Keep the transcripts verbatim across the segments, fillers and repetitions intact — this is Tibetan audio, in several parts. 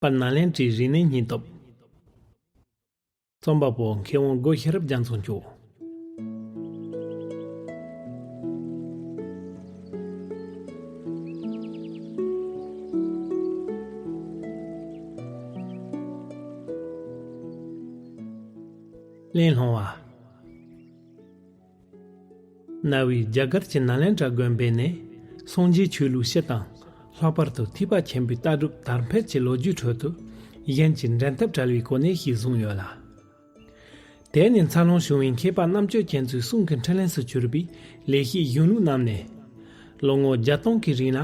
པར་ནཱ་ལེནྡྲའི་རིག་གནས་སྙིང་སྟོབས། རྩོམ་པ་པོ་མཁས་དབང་སྒོ་ཤེས་རབ་རྒྱ་མཚོ་མཆོག་གླེང་སློང་བ། གནའ་བོའི་རྒྱ་གར་གྱི་ནཱ་ལེནྡྲ་དགོན་པའི་ནས་སངས་རྒྱས་ཆོས་ལུགས་སྤྱི་དང་། ལྷག་པར་དུ་ཐེག་པ་ཆེན་པོའི་ལྟ་གྲུབ་དར་འཕེལ་གྱི་ལོ་རྒྱུས་ཁྲོད་དུ་གཞན་གྱིས་འགྲན་ཐབས་བྲལ་བའི་གོ་གནས་ཤིག་བཟུང་ཡོད་ལ། དེ་ནི་འཚར་ལོངས་བྱུང་བའི་མཁས་པ་རྣམ་དཔྱོད་ཅན་ཚོའི་གསུང་གི་འཕྲིན་ལས་སུ་གྱུར་པའི་ལེགས་བཤད་གཞུང་ལུགས་རྣམས་ནས། ལོ་ངོ་བརྒྱ་སྟོང་གི་རིང་ལ་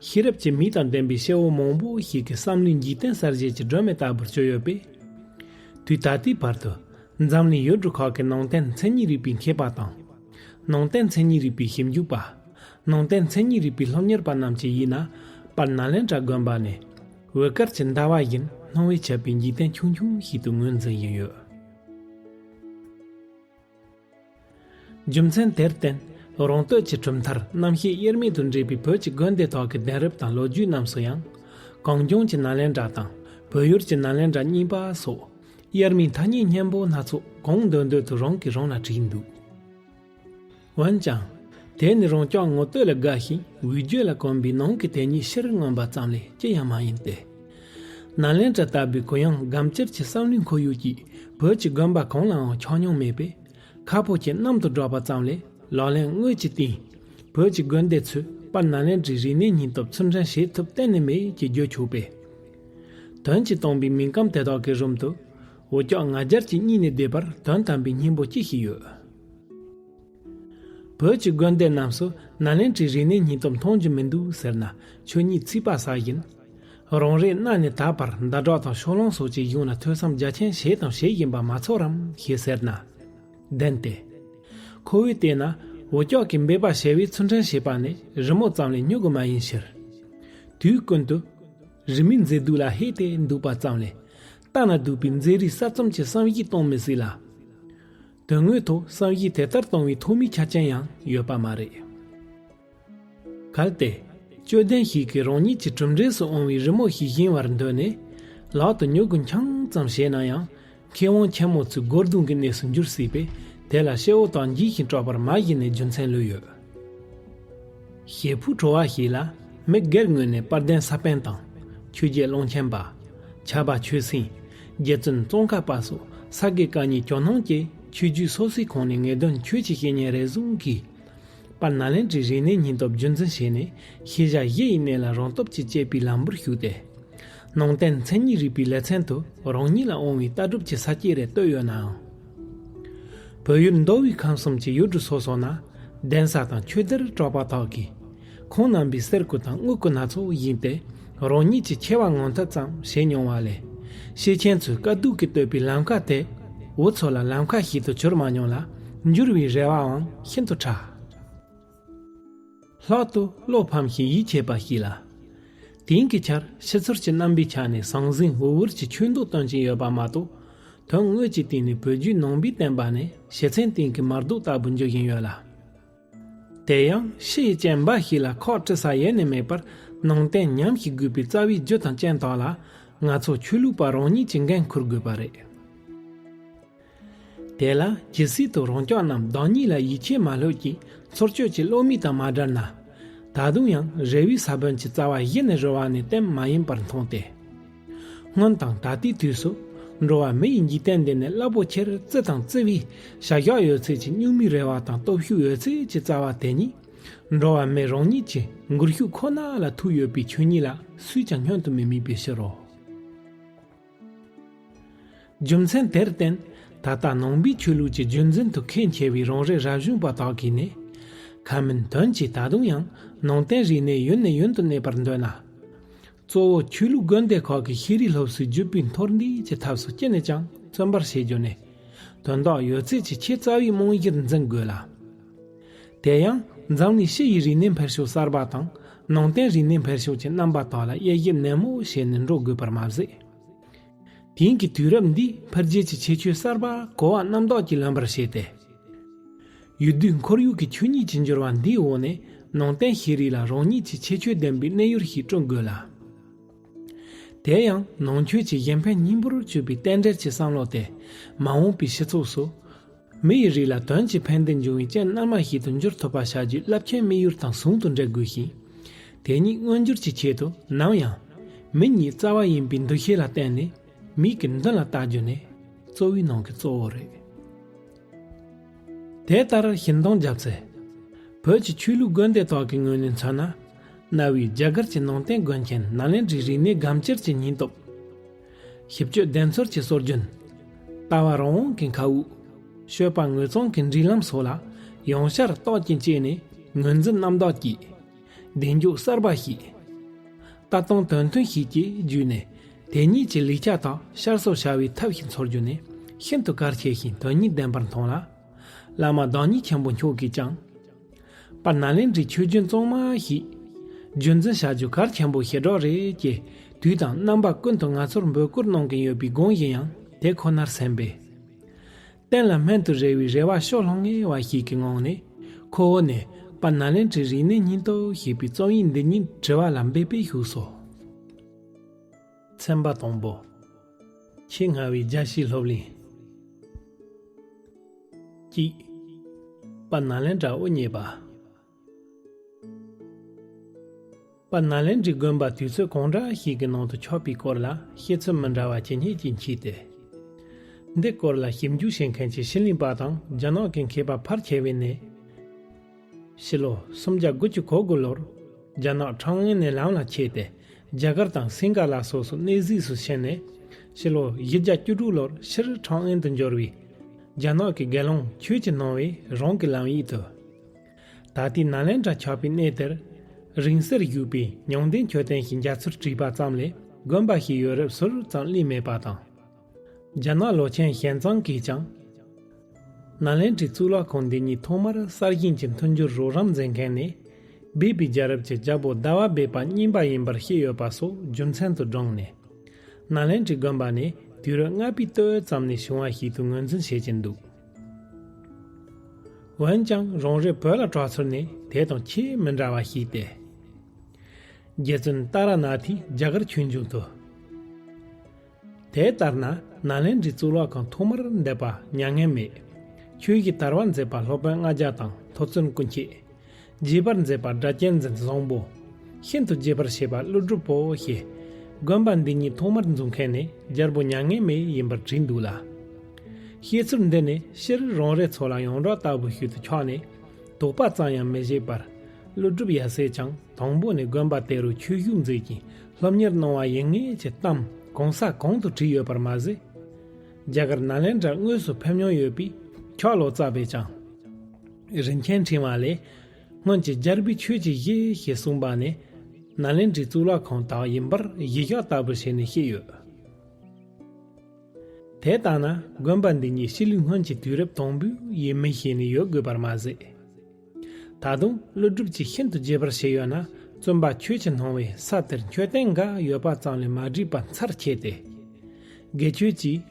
ཤེས་རབ་ཀྱི་མིག་དང་ལྡན་པའི་སྐྱེ་བོ་མང་པོ་ཞིག་གི་བསམ་བློའི་འཇིག་རྟེན་གསར་བརྗེ་གྱི་སྒྲོན་མེ་ལྟ་བུར་གྱུར་ཡོད་པས། དུས་ད་ལྟའི་བར་དུ་འཛམ་གླིང་ཡུལ་གྲུ་ཁག་གི་ནང་བསྟན་མཚན་ཉིད་རིག་པའི་མཁས་པ་དང་། ནང་བསྟན་མཚན་ཉིད་རིག་པའི་ཞིབ་འཇུག་པ། ནང་བསྟན་མཚན་ཉིད་རིག་པའི་སློབ་གཉེར་པ་རྣམས་ཀྱི་ཡིད་ན་པར་ནཱ་ལེནྡྲ་དགོན་པ་ནི་འོད་དཀར་གྱི་ཟླ་བ་བཞིན་སྣང་བས་ཁྱབ་པའི་འཇིག་རྟེན་ཆུང་ཆུང་ཞིག་ཏུ་ངོས་འཛིན་བཞིན་ཡོད། རྒྱུ་མཚན་དེར་བརྟེན། རང་སྟོད་ཀྱི་གྲུབ་མཐར་རྣམ་ཤེས་དབྱེར་མེད་དུ་འདྲེས་པའི་བོད་ཀྱི་དགོན་སྡེ་དག་གི་གདན་རབས་དང་ལོ་རྒྱུས་རྣམས་སུ་ཡང་། གངས་ལྗོངས་ཀྱི་ནཱ་ལེནྡྲ་དང་བོད་ཡུལ་གྱི་ནཱ་ལེནྡྲ་གཉིས་པ་སོགས་དབྱེར་མེད་ཐ་སྙད་སྙན་པོ་སྣ་ཚོགས་གང་འདོད་འདོད་དུ་རང་གིས་རང་ལ་བྲིས་འདུག་འོན་ཀྱང་། དེ་ནི་རང་ཅག་ངོ་བསྟོད་ལ་དགའ་ཞིང་འུད་བརྗོད་ལ་གོམས་པའི་ནང་གི་དེ་ཉིད་ཕྱིར་མངོན་པ་ཙམ་ལས་ཅི་ཡང་མ་ཡིན་ཏེ། ནཱ་ལེནྡྲ་ལྟ་བུའི་གུ་ཡངས་སྒམ་ཅིར་གྱི་བསམ་བློའི་ཁོར་ཡུག་ཅིག་བོད་ཀྱི་དགོན་པ་གང་ལའང་ཆགས་མྱོང་མེད་པས། ཁ་ཕོ་ཆེ་གནམ་དུ་སྒྲོག་པ་ཙམ་ལས་ལག་ལེན་དངོས་ཀྱི་སྟེང་། བོད་ཀྱི་དགོན་སྡེ་ཚོས་པར་ནཱ་ལེནྡྲའི་རིག་གནས་སྙིང་སྟོབས་ཚུལ་འདྲེན་བྱེད་ཐུབ་གཏན་ནས་མེད་ཅེས་བརྗོད་ཆོག་པས། དོན་གྱིས་སྟོང་པའི་མིང་སྐམ་དེ་དག་གི་རུམ་དུ། འུ་ཅག་ང་རྒྱལ་གྱི་གཉིད་ནས་བདེ་བར་དོན་དམ་པའི་སྙིང་པོ་ཅི་ཞིག་ཡོད། བོད་ཀྱི་དགོན་སྡེ་རྣམས་སུ་ནཱ་ལེནྡྲའི་རིག་གནས་སྙིང་སྟོབས་མཐོང་རྒྱུ་མི་འདུག་ཟེར་ན་ཆོས་ཉིད་ཚིག་པ་ཟ་བཞིན། རང་རེས་གནའ་ནས་ད་བར་ཟླ་གྲོགས་དང་ཕྱོགས་གླང་སོགས་ཀྱི་གཞུང་ལ་ཐོས་བསམ་རྒྱ་ཆེན་བྱས་དང་བྱེད་བཞིན་པ་མ་ཚོར་རམ་ཞེས་ཟེར་ན། བདེན་ཏེ། ཁོ་བོས་བལྟས་ན་འུ་ཅག་གིས་འབད་པ་བྱས་པའི་ཚུལ་འདྲེན་བྱེད་པ་ནི་རི་མོ་ཙམ་ལས་སྨྱོ་གི་མ་ཡིན་ཕྱིར། དུས་ཀུན་ཏུ། རི་མོའི་མཛེས་སྡུག་ལ་ཧད་དེ་འདུག་པ་ཙམ་ལས། ལྟ་ན་སྡུག་པའི་མཛེས་རིས་གསར་རྩོམ་གྱི་བསམ་གཞིག་གཏོང་མི་སྲིད་ལ། དོན་དངོས་ཐོག་བསམ་གཞིག་དེ་ལྟར་གཏོང་བའི་ཐོག་མའི་ཆ་རྐྱེན་ཡང་ཡོད་པ་མ་རེད། གལ་ཏེ། དཔྱོད་ལྡན་ཞིག་གིས་རང་ཉིད་ཀྱི་གྲུབ་འབྲས་སུ་འོང་བའི་རི་མོ་ཞིག་བཞེངས་པར་འདོད་ནས། ལག་ཏུ་སྨྱུ་གུ་འཆང་ཙམ་བྱས་ན་ཡང་། མཁས་དབང་ཆེན་མོ་ཚོའི་སྒོ་རྡུང་གི་གནས་སུ་འགྱུར་སྲིད་པས། དེ་ལ་སྐྱེ་བོ་དག་འཇིགས་ཤིང་སྐྲག་པར་མ་གཞི་ནས་རྒྱུ་མཚན་ལོས་ཡོད། བྱེད་ཕོད་བྲོ་བ་ཞིག་ལ་མི་སྒེར་ངོས་ནས་དཔལ་ལྡན་ས་པཎ་དང་། ཆོས་རྗེ་ཀློང་ཆེན་པ། ཕྱྭ་པ་ཆོས་སེང་། རྗེ་བཙུན་ཙོང་ཁ་པ་སོགས་ས་དགེ་བཀའ་རྙིང་ཇོ་ནང་བཅས་ཆོས་བརྒྱུད་སོ་སོའི་ཁོངས་ནས་ངེས་དོན་ཆོས་ཀྱི་བཤེས་གཉེན་རེ་ཟུང་གིས། པར་ནཱ་ལེནྡྲའི་རིག་གནས་སྙིང་སྟོབས་རྒྱུན་འཛིན་བྱས་ནས་ཤེས་བྱ་གཞི་ཡི་གནས་ལ་རང་སྟོབས་ཀྱིས་དཔྱད་པའི་ལམ་བུར་ཞུགས་ཏེ། ནང་བསྟན་མཚན་ཉིད་རིག་པའི་ལེ་ཚན་དུ་རང་ཉིད་ལ་དབང་བའི་ལྟ་གྲུབ་ཀྱི་ས་བཅད་རེ་བཏོད་ཡོད་ནའང་། བོད་ཡུལ་མདོ་དབུས་ཁམས་གསུམ་གྱི་ཡུལ་གྲུ་སོ་སོ་ན་གདན་ས་དང་ཆོས་སྡེར་གྲགས་པ་དག་གིས་ཁོང་རྣམ་པའི་གསེར་སྐུ་དང་དངུལ་སྐུ་སྣ་ཚོགས་བཞེངས་ཏེ་རང་ཉིད་ཀྱི་ཆེ་བ་ངོམ་ཐབས་ཙམ་བྱེད་མྱོང་བ་ལས། ཤེས་ཆེན་ཚོས་དཀའ་སྡུག་གིས་བཏོད་པའི་ལམ་ཁ་དེ་འུ་ཚོ་ལ་ལམ་ཁ་ཞིག་ཏུ་གྱུར་མ་མྱོང་ལ་འགྱུར་བའི་རེ་བའང་ཤིན་ཏུ་ཕྲ། ལྷག་ཏུ་བློ་ཕམ་ཞིང་ཡིད་ཆད་པ་ཞིག་ལ། དེང་གི་ཆར་ཕྱི་ཚུལ་གྱི་རྣམ་པའི་ཆ་ནས་ཟང་ཟིང་འུར་འུར་གྱི་ཆོས་མདོ་སྟོན་གྱིན་ཡོད་པ་མ་གཏོགས། དོན་དངོས་ཀྱི་སྟེང་ནས་བོད་བརྒྱུད་ནང་པའི་བསྟན་པ་ནི་ཞེ་ཚན་སྟེང་གི་མར་རྡོ་ལྟ་བུ་འཇོ་བཞིན་ཡོད་ལ། དེ་ཡང་ཕྱི་ཡི་རྐྱེན་འབའ་ཞིག་ལ་ཁག་དཀྲི་ས་ཡེ་ནས་མེད་པར་ནང་བསྟན་ཉམས་ཤིག་དགོས་པའི་རྩ་བའི་རྒྱུ་དང་རྐྱེན་དག་ལ་ང་ཚོ་ཆོས་ལུགས་པ་རང་ཉིད་ཀྱིས་འགན་འཁུར་དགོས་པ་རེད། དེ་ལ་ཇི་སྲིད་དུ་རང་ཅག་རྣམས་བདག་ཉིད་ལ་ཡིད་ཆེས་མ་ལྷོད་ཀྱི་ཚུར་སྤྱོད་ཀྱི་བློ་མིག་དང་མ་བྲལ་ན། ད་དུང་ཡང་རེ་བའི་ས་བོན་གྱི་རྩ་བ་གཞི་ནས་རུལ་བ་ནི་གཏན་མ་ཡིན་པར་མཐོང་སྟེ། སྔོན་དང་ད་ལྟའི་དུས་སུ་འགྲོ་བ་མི་ཡི་འཇིག་རྟེན་འདི་ནས་རླབས་པོ་ཆེར་བརྩི་དང་བརྩི་བའི་བྱ་གཞག་ཡོད་ཚད་ཀྱི་སྨྱུག་མའི་རེ་བ་དང་སྟོབས་ཤུགས་ཡོད་ཚད་ཀྱི་རྩ་བ་དེ་ཉིད་འགྲོ་བ་མི་རང་ཉིད་ཀྱི་འགུལ་ཤུགས་ཁོ་ན་ལ་ཐུག་ཡོད་པའི་ཆོས་ཉིད་ལ་སུས་ཀྱང་བསྙོན་དུ་མི་དམིགས་པའི་ཕྱིར་རོ། རྒྱུ་མཚན་དེར་བརྟེན། ད་ལྟ་ནང་པའི་ཆོས་ལུགས་ཀྱི་རྒྱུན་འཛིན་དུ་ཁས་འཆེ་བའི་རང་རེ་རབ་བྱུང་པ་དག་གིས་ནི། ཁ་མིན་དོན་གྱིས་ད་དུང་ཡང་ནང་བསྟན་རིག་གནས་ཡུན་ནས་ཡུན་དུ་གནས་པར་འདོད་ན། གཙོ་བོ་ཆོས་ལུགས་དགོན་སྡེ་ཁག་གི་ཤེས་རིག་སློབ་གསོའི་རྒྱུ་སྤུས་མཐོར་འདེགས་ཀྱི་ཐབས་སུ་ཅི་ནས་ཀྱང་བརྩོན་པར་བྱེད་རྒྱུ་ནི། དོན་དག་ཡོད་ཚད་ཀྱི་ཆེས་རྩ་བའི་རྨང་གཞིར་འཛིན་དགོས་ལ། དེ་ཡང་འཛམ་གླིང་ཕྱི་ཡི་རིག་གནས་འཕེལ་ཕྱོགས་གསར་པ་དང་ནང་བསྟན་རིག་གནས་འཕེལ་ཕྱོགས་ཀྱི་རྣམ་པ་དག་ལ་དབྱེ་ཞིབ་ནན་མོ་བྱས་ནས་འགྲོ་དགོས་པར་མ་ཟད། དེང་གི་དུས་རབས་འདིའི་འཕེལ་རྒྱས་ཀྱི་ཁྱད་ཆོས་གསར་པ་གོ་བ་རྣམ་དག་ཅིག་ལོན་པར་བྱས་ཏེ། ཡུལ་དུས་ཁོར་ཡུག་གི་ཆོས་ཉིད་ཀྱི་འགྱུར་བ་འདིའི་འོག་ནས་ནང་བསྟན་ཤེས་རིག་ལ་རང་ཉིད་ཀྱི་ཁྱད་ཆོས་ལྡན་པའི་གནས་ཡུལ་ཞིག་བསྐྲུན་དགོས་ལ། དེ་ཡང་ནང་ཆོས་ཀྱི་གཞན་ཕན་སྙིང་པོར་གྱུར་པའི་རྟེན་འབྲེལ་གྱི་བསམ་བློ་དེ། མ་འོངས་པའི་སྤྱི་ཚོགས་སུ། མི་ཡི་རིགས་ལ་དོན་གྱིས་ཕན་བདེ་འབྱུང་བའི་རྐྱེན་རྣལ་མ་ཞིག་ཏུ་འགྱུར་ཐུབ་པ་བྱ་རྒྱུའི་རླབས་ཆེན་དམིགས་ཡུལ་དང་ཟུང་དུ་འབྲེལ་དགོས་ཤིང་། དེ་ཉིད་མངོན་འགྱུར་གྱི་ཆེད་དུ་ནམ་ཡང་། མི་ཉིད་རྩ་བ་ཡིན་པའི་འདུ་ཤེས་ལ་བརྟེན་ནས། མིག་གི་མདུན་ལ་ལྟ་རྒྱུ་ནི། གཙོ་བོའི་ནང་གི་གཙོ་བོ་རེད། དེ་ལྟར་ཤིང་སྡོང་བརྒྱབ་ཚེ། བོད་ཀྱི་ཆོས་ལུགས་དགོན་སྡེ་དག་གི་ངོས་ནས་མཚོན་ན། གནའ་བོའི་རྒྱ་གར་གྱི་ནང་བསྟན་དགོན་ཆེན་ནཱ་ལེནྡྲའི་རིག་གནས་སྒམ་ཅིར་གྱི་སྙིང་སྟོབས། ཞིབ་དཔྱོད་ལྡན་ཚོར་གྱི་སྲོལ་རྒྱུན། ལྟ་བ་རང་དབང་གི་མཁའ་དབུགས། སྤྱོད་པ་དངོས་གཙང་གི་སྒྲིག་ལམ་སོགས་ལ་ཡང་བསྐྱར་རྟོག་ཅིང་དཔྱད་ནས་ངོས་འཛིན་རྣམ་དག་གིས། གདེང་འཇོག་གསར་པ་ཞིག་ལྟ་སྟངས་དོན་མཐུན་ཞིག་བཅས་བརྒྱུད་ནས། དེ་ཉིད་ཀྱི་ལེགས་ཆ་དག་བསྐྱར་གསོ་བྱ་བའི་ཐབས་ཤིག་འཚོལ་རྒྱུ་ནི་ཤིན་ཏུ་གལ་ཆེ་ཞིང་དོན་སྙིང་ལྡན་པར་མཐོང་ལ། བླ་མ་བདག་ཉིད་ཆེན་པོ་མཆོག་གིས་ཀྱང་། པ་ནཱ་ལེནྡྲའི་ཆོས་བརྒྱུད་གཙང་མ་ཞིག་རྒྱུན་འཛིན་བྱ་རྒྱུ་གལ་ཆེན་པོ་ཞེ་དྲག་རེད་ཅེས། དུས་དང་རྣམ་པ་ཀུན་ཏུ་ང་ཚོར་འབོད་སྐུལ་གནང་གིན་ཡོད་པའི་དགོངས་གཞི་ཡང་དེ་ཁོ་ནར་སེམས་པས། གཏན་ལ་སྨིན་དུ་རེ་བའི་རེ་བ་ཤོར་ལྷུང་ངེས་པ་ཞིག་གི་ངང་ནས། ཁོ་བོ་ནས་པ་ནཱ་ལེནྡྲའི་རིག་གནས་སྙིང་སྟོབས་ཞེས་པའི་རྩོམ་ཡིག་འདི་ཉིད་དྲི་བ་ལ་འབད་པས་ཞུགས་སོ། ཚན་པ་དང་པོ། ཆེས་སྔ་བའི་རྒྱལ་སྤྱིའི་སློབ་གླིང་། གཅིག་པ་ནཱ་ལེནྡྲ་དབུ་བརྙེས་པ། པ་ནཱ་ལེནྡྲའི་དགོན་པ་དུས་ཚོད་གང་འདྲ་ཞིག་གི་ནང་དུ་ཆགས་པའི་སྐོར་ལ་བཤད་ཚུལ་མི་འདྲ་བ་ཇི་སྙེད་ཅིག་མཆིས་ཏེ། འདི་སྐོར་ལ་ཞིབ་འཇུག་བྱེད་མཁན་གྱི་ཤེས་ལེན་པ་དང་རྒྱ་ནག་གི་མཁས་པ་ཕལ་ཆེ་བས་ནི། ཕྱི་ལོ་སུམ་བརྒྱ་དགུ་བཅུ་གོ་དགུ་ལོར་རྒྱ་ནག་ཁྲང་ཨན་ནས་ལམ་ལ་ཆས་ཏེ་རྒྱ་གར་དང་སིང་ག་ལ་སོགས་སུ་གནས་གཟིགས་སུ་ཕྱིན་ནས། ཕྱི་ལོ་བཞི་བརྒྱ་བཅུ་དྲུག་ལོར་ཕྱིར་ཁྲང་ཨན་དུ་འབྱོར་བའི་རྒྱ་ནག་གི་དགེ་སློང་ཆོས་ཀྱི་སྣང་བས་རང་གི་ལམ་ཡིག་ཏུ། ད་ལྟའི་ནཱ་ལེནྡྲ་ཆགས་པའི་གནས་དེར་རིང་བསྲེལ་བཞུགས་པའི་ཉང་བདེ་མཆོད་རྟེན་ཞེས་རྒྱ་ཚུལ་བྲིས་པ་ཙམ་ལས་དགོན་པ་ཞིག་ཡོད་རབས་ཟུར་ཙམ་གླེང་མེད་པ་དང་། རྒྱ་ནག་ལོ་ཆེན་ཞན་ཙང་གིས་ཀྱང་། ནཱ་ལེནྡྲའི་གཙུག་ལག་ཁང་འདི་ཉིད་ཐོག་མར་གསར་བཞེངས་ཀྱི་མཐུན་འགྱུར་རོགས་རམ་མཛད་མཁན་ནི། སྦས་པའི་རྒྱལ་རབས་ཀྱི་རྒྱལ་པོ་ཟླ་བ་སྦས་པ་གཉིས་པ་ཡིན་པར་བཤད་ཡོད་པ་སོགས་རྒྱུ་མཚན་དུ་བགྲངས་ནས། ནཱ་ལེནྡྲའི་དགོན་པ་ནི་དུས་རབས་ལྔ་པའི་སྟོད་ཙམ་ནས་བྱུང་བ་ཞིག་ཏུ་ངོས་འཛིན་བྱེད་ཀྱིན་འདུག་འོན་ཀྱང་རང་རེ་བོད་ལ་གྲགས་ཚུལ་ནི་དེ་དང་ཆེས་མི་འདྲ་བ་ཞིག་སྟེ། རྗེ་བཙུན་ཏཱ་ར་ནཱ་ཐའི་རྒྱ་གར་ཆོས་འབྱུང་དུ། དེ་ལྟར་ན་ནཱ་ལེནྡྲའི་གཙུག་ལག་ཁང་ཐོག་མར་འདེབས་པ་མྱ་ངན་མེད། ཆོས་ཀྱི་དར་བ་མཛད་པ་སློབ་དཔོན་ལྔ་བརྒྱ་དང་ཐོབ་བརྩོན་སྐུ་མཆེད། རྒྱས་པར་མཛད་པ་སྒྲ་གཅན་འཛིན་བཟང་པོ། ཤིན་ཏུ་རྒྱས་པར་བཤད་པ་ཀླུ་སྒྲུབ་པོ་ཞེས། དགོན་པ་འདི་ཉིད་ཐོག་མར་འཛུགས་མཁན་ནི་རྒྱལ་པོ་མྱ་ངན་མེད་ཡིན་པར་བྲིས་འདུག་ལ། བཤད་ཚུལ་འདི་ནི་སྤྱིར་རང་རེ་ཚོ་ལ་ཡོངས་གྲགས་ལྟ་བུ་ཞིག་ཏུ་ཆགས་ནས། དོགས་པ་ཙམ་ཡང་མི་བཞེས་པར། ཀླུ་སྒྲུབ་ཡབ་སྲས་ཀྱང་དང་པོ་ནས་དགོན་པ་དེ་རུ་ཆོས་ཞུགས་མཛད་ཅིང་སློབ་གཉེར་གནང་བ་ཡིན་ངེས་ཀྱི་གཏམ་གང་ས་གང་དུ་བྲིས་ཡོད་པར་མ་ཟད། རྒྱ་གར་ནཱ་ལེནྡྲར་དངོས་སུ་ཕེབས་མྱོང་ཡོད་པའི་ཆོས་ལོ་ཙཱ་བས་ཀྱང་། རིན་ཆེན་ཕྲེང་བ་ལས། སྔོན་གྱི་རྒྱལ་པོའི་ཆོས་ཀྱི་གཞི་ཞེས་གསུངས་པ་ནི། ནཱ་ལེནྡྲའི་གཙུག་ལག་ཁང་དག་ཡིན་པར་གཞི་བཞག་ལྟ་བུ་བྱས་ནས་བཤད་ཡོད། དེ་ལྟ་ན་དགོན་པ་འདི་ཉིད་ཕྱི་ལུས་སྔོན་གྱི་དུས་རབས་དང་པོའི་ཡས་མས་ཤིག་ནས་ཡོད་དགོས་པར་མ་ཟད། ད་དུང་ཀླུ་སྒྲུབ་ཀྱིས་ཤིན་ཏུ་རྒྱས་པར་བཤད་ཡོད་ན་བཙུན་པ་ཆོས་ཀྱི་སྣང་བས་ས་དེར་མཆོད་རྟེན་འགའ་ཡོད་པ་ཙམ་ལས་མ་བྲིས་པ་མཚར་ཆེ་སྟེ། དགེ་ཆོས་ཀྱིས།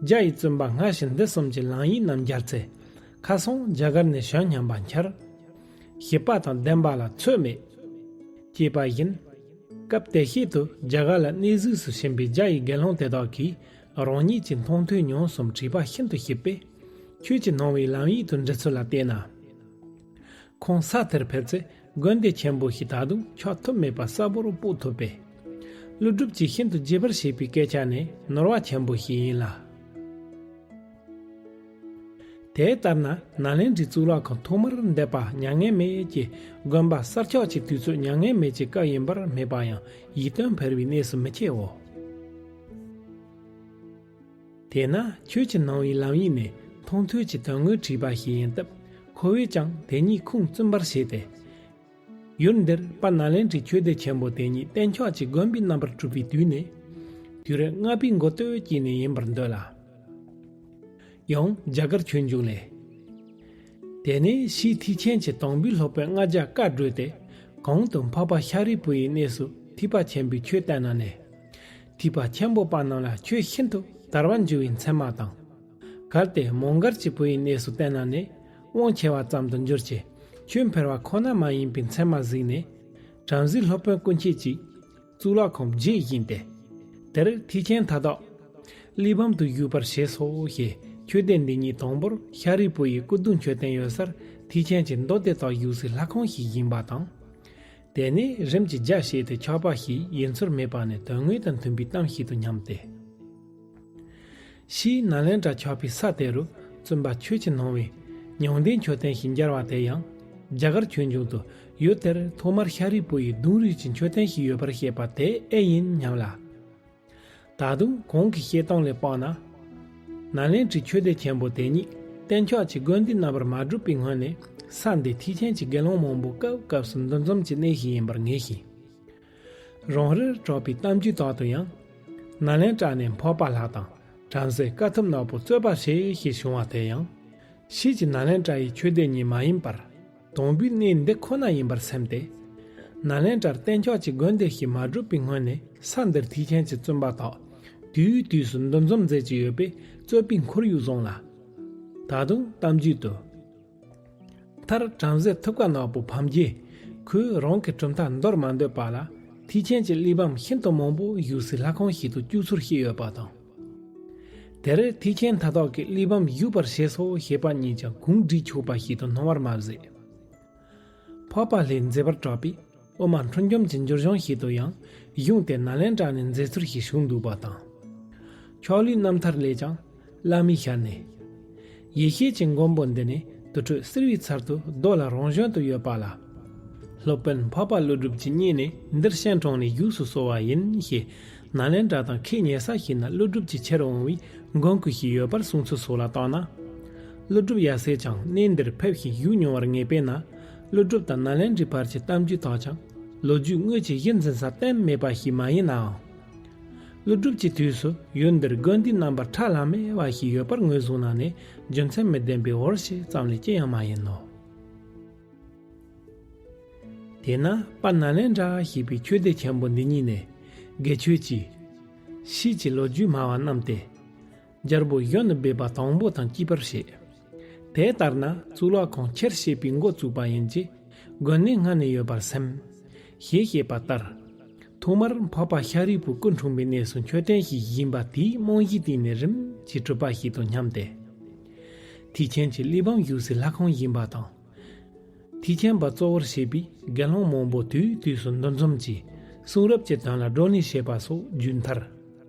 རྒྱ་ཡི་བཙུན་པ་སྔ་ཕྱི་འདི་གསུམ་གྱི་ལམ་ཡིག་རྣམས་མཇལ་ཚེ། ཁ་སང་རྒྱ་གར་ནས་གཞན་སྙམ་པ་འཆར། ཞིབ་པ་དང་ལྡན་པ་ལ་ཚོད་མེད། ཅེས་པ་བཞིན། སྐབས་དེ་ཤེད་དུ་རྒྱ་གར་ལ་གནས་གཟིགས་སུ་ཕྱིན་པའི་རྒྱ་ཡི་དགེ་སློང་དེ་དག་གིས་རང་ཉིད་ཀྱི་མཐོང་ཐོས་མྱོང་གསུམ་བྲིས་པ་ཤིན་ཏུ་ཞིབ་པས། ཆོས་ཀྱི་སྣང་བའི་ལམ་ཡིག་ཏུ་འབྲི་ཚུལ་ལ་བལྟས་ན། ཁོང་ས་དེར་ཕེབས་ཚེ་དགོན་སྡེ་ཆེན་པོ་ཞིག་ད་དུང་ཆགས་ཐུབ་མེད་པ་གསལ་པོར་དཔོག་ཐུབ་པས། ཀླུ་སྒྲུབ་ཀྱིས་ཤིན་ཏུ་རྒྱས་པར་བཤད་པའི་སྐད་ཆ་ནི་ནོར་བ་ཆེན་པོ་ཞིག་ཡིན་ལ། དེ་ལྟར་ན་ནཱ་ལེནྡྲའི་གཙུག་ལག་ཁང་ཐོག་མར་འདེབས་པ་མྱ་ངན་མེད་ཀྱི་དགོན་པ་གསར་ཆགས་ཀྱི་དུས་ཚོད་མྱ་ངན་མེད་ཀྱི་སྐབས་ཡིན་པར་སྨྲས་པ་ཡང་ཡིད་རྟོན་འཕེར་བའི་གནས་སུ་མི་སྐྱེའོ། དེས་ན་ཆོས་ཀྱི་སྣང་བའི་ལམ་ཡིག་ནི་མཐོང་ཐོས་ཀྱི་དོན་དངོས་བྲིས་པ་ཞིག་ཡིན་སྟབས་ཁོ་བོས་ཀྱང་དེ་ཉིད་ཁུངས་བཙུན་པར་བྱས་ཏེ། ཡུལ་འདིར་པ་ནཱ་ལེནྡྲའི་ཆོས་སྡེ་ཆེན་པོ་དེ་ཉིད་གཏན་འཁྱགས་ཀྱི་དགོན་པའི་རྣམ་པར་གྲུབ་པའི་དུས་ནི། དུས་རབས་ལྔ་པའི་འགོ་སྟོད་ཅིག་ནས་ཡིན་པར་འདོད་ལ། ཡང་རྒྱ་གར་ཆོས་འབྱུང་ལས། དེ་ནས་ཕྱིས་ཐེག་ཆེན་གྱི་དང་པོའི་སློབ་དཔོན་ལྔ་བརྒྱ་བཀའ་བགྲོས་ཏེ། གོང་དུ་འཕགས་པ་ཤཱ་རིའི་བུ་ཡི་གནས་སུ་ཐེག་པ་ཆེན་པོའི་ཆོས་བསྟན་ན་ནས། ཐེག་པ་ཆེན་པོ་པ་རྣམས་ལ་ཆོས་ཤིན་ཏུ་དར་བར་འགྱུར་བའི་མཚན་མ་དང་། གལ་ཏེ་མོའུ་འགལ་གྱི་བུ་ཡི་གནས་སུ་བསྟན་ན་ནི་དབང་ཆེ་བ་ཙམ་དུ་འགྱུར་གྱི། ཆོས་འཕེལ་བ་ཁོ་ན་མ་ཡིན་པའི་མཚན་མ་གཟིགས་ནས། བྲམ་ཟེའི་སློབ་དཔོན་སྐུ་མཆེད་ཀྱིས་གཙུག་ལག་ཁང་བརྗེད་བཞིན་ཏེ། དེར་ཐེག་ཆེན་མཐའ་དག་གླེགས་བམ་དུ་བཞུགས་པར་བཞེད་སོ་ཞེས། ཆོས་སྡེ་འདི་ཉིད་དང་པོར་ཤཱ་རིའི་བུ་ཡི་སྐུ་གདུང་མཆོད་རྟེན་ཡོད་སར་ཐེག་ཆེན་གྱི་མདོ་སྡེ་དག་བཞུགས་སའི་ལྷ་ཁང་ཞིག་ཡིན་པ་དང་། དེ་ནས་རིམ་གྱིས་རྒྱ་བཤད་དེ་ཆགས་པ་ཞིག་ཡིན་ཚུལ་མེད་པ་ནི་དོན་དངོས་དང་མཐུན་པའི་གཏམ་ཞིག་ཏུ་སྙམ་སྟེ། ཕྱིས་ནཱ་ལེནྡྲ་ཆགས་པའི་ས་དེ་རུ་བཙུན་པ་ཆོས་ཀྱི་སྣང་བའི་མྱང་འདས་མཆོད་རྟེན་ཞིག་མཇལ་བ་དེ་ཡང་རྒྱ་གར་ཆོས་འབྱུང་དུ་ཡུལ་དེར་ཐོག་མར་ཤཱ་རིའི་བུ་ཡི་གདུང་རུས་ཀྱི་མཆོད་རྟེན་ཞིག་ཡོད་པར་བཤད་པ་དེ་ཨེ་ཡིན་སྙམ་ལ། ད་དུང་གོང་གི་བཤད་སྟངས་ལས་དཔག་ན། ནཱ་ལེནྡྲའི་ཆོས་སྡེ་ཆེན་པོ་དེ་ཉིད་གཏན་ཆགས་ཀྱི་དགོན་སྡེ་རྣམ་པར་མ་གྲུབ་པའི་སྔོན་ནས་ས་འདི་ཐེག་ཆེན་གྱི་དགེ་སློང་མང་པོ་སྐབས་སྐབས་སུ་འདུ་འཛོམས་ཀྱི་གནས་ཤིག་ཡིན་པར་ངེས་ཤིང་། རང་རེར་གྲགས་པའི་གཏམ་རྒྱུད་དག་ཏུ་ཡང་། ནཱ་ལེནྡྲ་ནས་འཕགས་པ་ལྷ་དང་བྲམ་ཟེ་དཀའ་ཐུབ་ནག་པོ་རྩོད་པ་བྱས་ཞེས་བྱུང་བ་དེ་ཡང་། ཕྱིས་ཀྱི་ནཱ་ལེནྡྲ་ཡི་ཆོས་སྡེ་ཉིད་མ་ཡིན་པར། དང་པོའི་གནས་འདི་ཁོ་ན་ཡིན་པར་སེམས་ཏེ། ནཱ་ལེནྡྲར་གཏན་ཆགས་ཀྱི་དགོན་སྡེ་ཞིག་མ་གྲུབ་པའི་སྔོན་ནས་ས་འདིར་ཐེག་ཆེན་གྱི་བཙུན་པ་དག་དུས་དུས་སུ་འདུ་འཛོམས་མཛད་ཀྱི་ཡོད་པས་རྩོད་པའི་ཁོར་ཡུག་བཟུང་ལ། ད་དུང་གཏམ་རྒྱུད་དུ། མཐར་བྲམ་ཟེ་ཐུབ་དཀའ་ནག་པོ་ཕམ་རྗེས་ཁོས་རང་གི་གྲུབ་མཐའ་འདོར་མ་འདོད་པ་ལ་ཐེག་ཆེན་གྱི་གླེགས་བམ་ཤིན་ཏུ་མང་པོ་བཞུགས་སའི་ལྷ་ཁང་ཞིག་ཏུ་བཅུག་ཚུལ་བཤད་ཡོད་པ་དང་། དེར་ཐེག་ཆེན་མཐའ་དག་གི་གླེགས་བམ་བཞུགས་པར་བཞེད་སོ་ཞེས་པ་གཉིས་ཀྱང་གུང་བསྒྲིགས་ཆོག་པ་ཞིག་ཏུ་སྣང་བར་མ་ཟད། འཕགས་པ་ལྷས་མཛད་པར་གྲགས་པའི་དབུ་མ་འཁྲུལ་འཇོམས་ཀྱི་འགྱུར་གཞུང་ཞིག་ཏུ་ཡང་གཞུང་དེ་ནཱ་ལེནྡྲ་ནས་མཛད་ཚུལ་ཞིག་བྱུང་འདུག་པ་དང་། ཆོས་ལུགས་རྣམ་ཐར་ལས་ཀྱང་བླ་མའི་ཞལ་ནས། ཡེ་ཤེས་ཀྱི་མགོན་པོ་འདི་ནི་དུར་ཁྲོད་བསིལ་བའི་ཚལ་དུ་རྡོ་ལ་རང་བཞིན་དུ་ཡོད་པ་ལ། སློབ་དཔོན་འཕགས་པ་ཀླུ་སྒྲུབ་ཀྱིས་རྙེད་ནས་འདིར་སྤྱན་དྲངས་ནས་བཞུགས་སུ་གསོལ་བ་ཡིན་ཞེས། ནཱ་ལེནྡྲ་དང་ཁའི་ཉེ་ས་ཞིག་ན་ཀླུ་སྒྲུབ་ཀྱི་ཆེར་འོང་བའི་མགོན་སྐུ་ཞིག་ཡོད་པར་གསུངས་ཚུལ་སོགས་ལ་བརྟགས་ན། ཀླུ་སྒྲུབ་ཡབ་སྲས་ཀྱང་གནས་འདིར་ཕེབས་ཤིང་བཞུགས་མྱོང་བར་ངེས་པས་ན། ཀླུ་སྒྲུབ་དང་ནཱ་ལེནྡྲའི་བར་གྱི་གཏམ་རྒྱུད་དག་ཀྱང་ལོ་རྒྱུས་དངོས་ཀྱི་གཞི་འཛིན་ས་གཏན་མེད་པ་ཞིག་མ་ཡིན་ནའང་། ཀླུ་སྒྲུབ་ཀྱི་དུས་སུ་ཡུལ་འདིར་དགོན་སྡེ་རྣམ་པར་ཁྲ་ལམ་མེ་བ་ཞིག་ཡོད་པར་ངོས་བཟུང་ན་ནི་རྒྱུ་མཚན་མི་ལྡན་པའི་འོར་ཞིག་ཙམ་ལས་ཅི་ཡང་མ་ཡིན་ནོ། དེས་ན་དཔལ་ནཱ་ལེནྡྲ་ཞེས་པའི་ཆོས་སྡེ་ཆེན་པོ་འདི་ཉིད་ནས་དགེ་ཆོས་ཀྱི་ཕྱིས་ཀྱི་ལོ་རྒྱུས་སྨྲ་བ་རྣམས་ཏེ། རྒྱལ་པོ་གཞོན་ནུ་སྦས་པ་དང་པོ་དང་བཅས་པར་བཤད། དེ་ལྟར་ན་གཙུག་ལག་ཁང་ཆེར་བཤད་པའི་འགོ་བཙུགས་པ་ཡིན་གྱི། དགོན་གནས་སྔ་ནས་ཡོད་པར་སེམས། ཞེས་བཤད་པ་ལྟར། ཐོག་མར་འཕགས་པ་ཤཱ་རིའི་བུ་སྐུ་འཁྲུངས་པའི་གནས་སུ་མཆོད་རྟེན་ཞིག་བཞེངས་པ་དེའི་རྨང་གཞིའི་སྟེང་ནས་རིམ་གྱིས་གྲུབ་པ་ཞིག་ཏུ་སྙམ་སྟེ། ཐེག་ཆེན་གྱི་གླེགས་བམ་བཞུགས་སའི་ལྷ་ཁང་ཡིན་པ་དང་། ཐེག་ཆེན་པ་གཙོ་བོར་བྱས་པའི་དགེ་སློང་མང་པོ་དུས་དུས་སུ་འདུ་འཛོམས་ཀྱིས་གསུང་རབ་ཀྱི་དོན་ལ་བགྲོ་གླེང་བྱེད་པ་སོགས་བརྒྱུད་མཐར།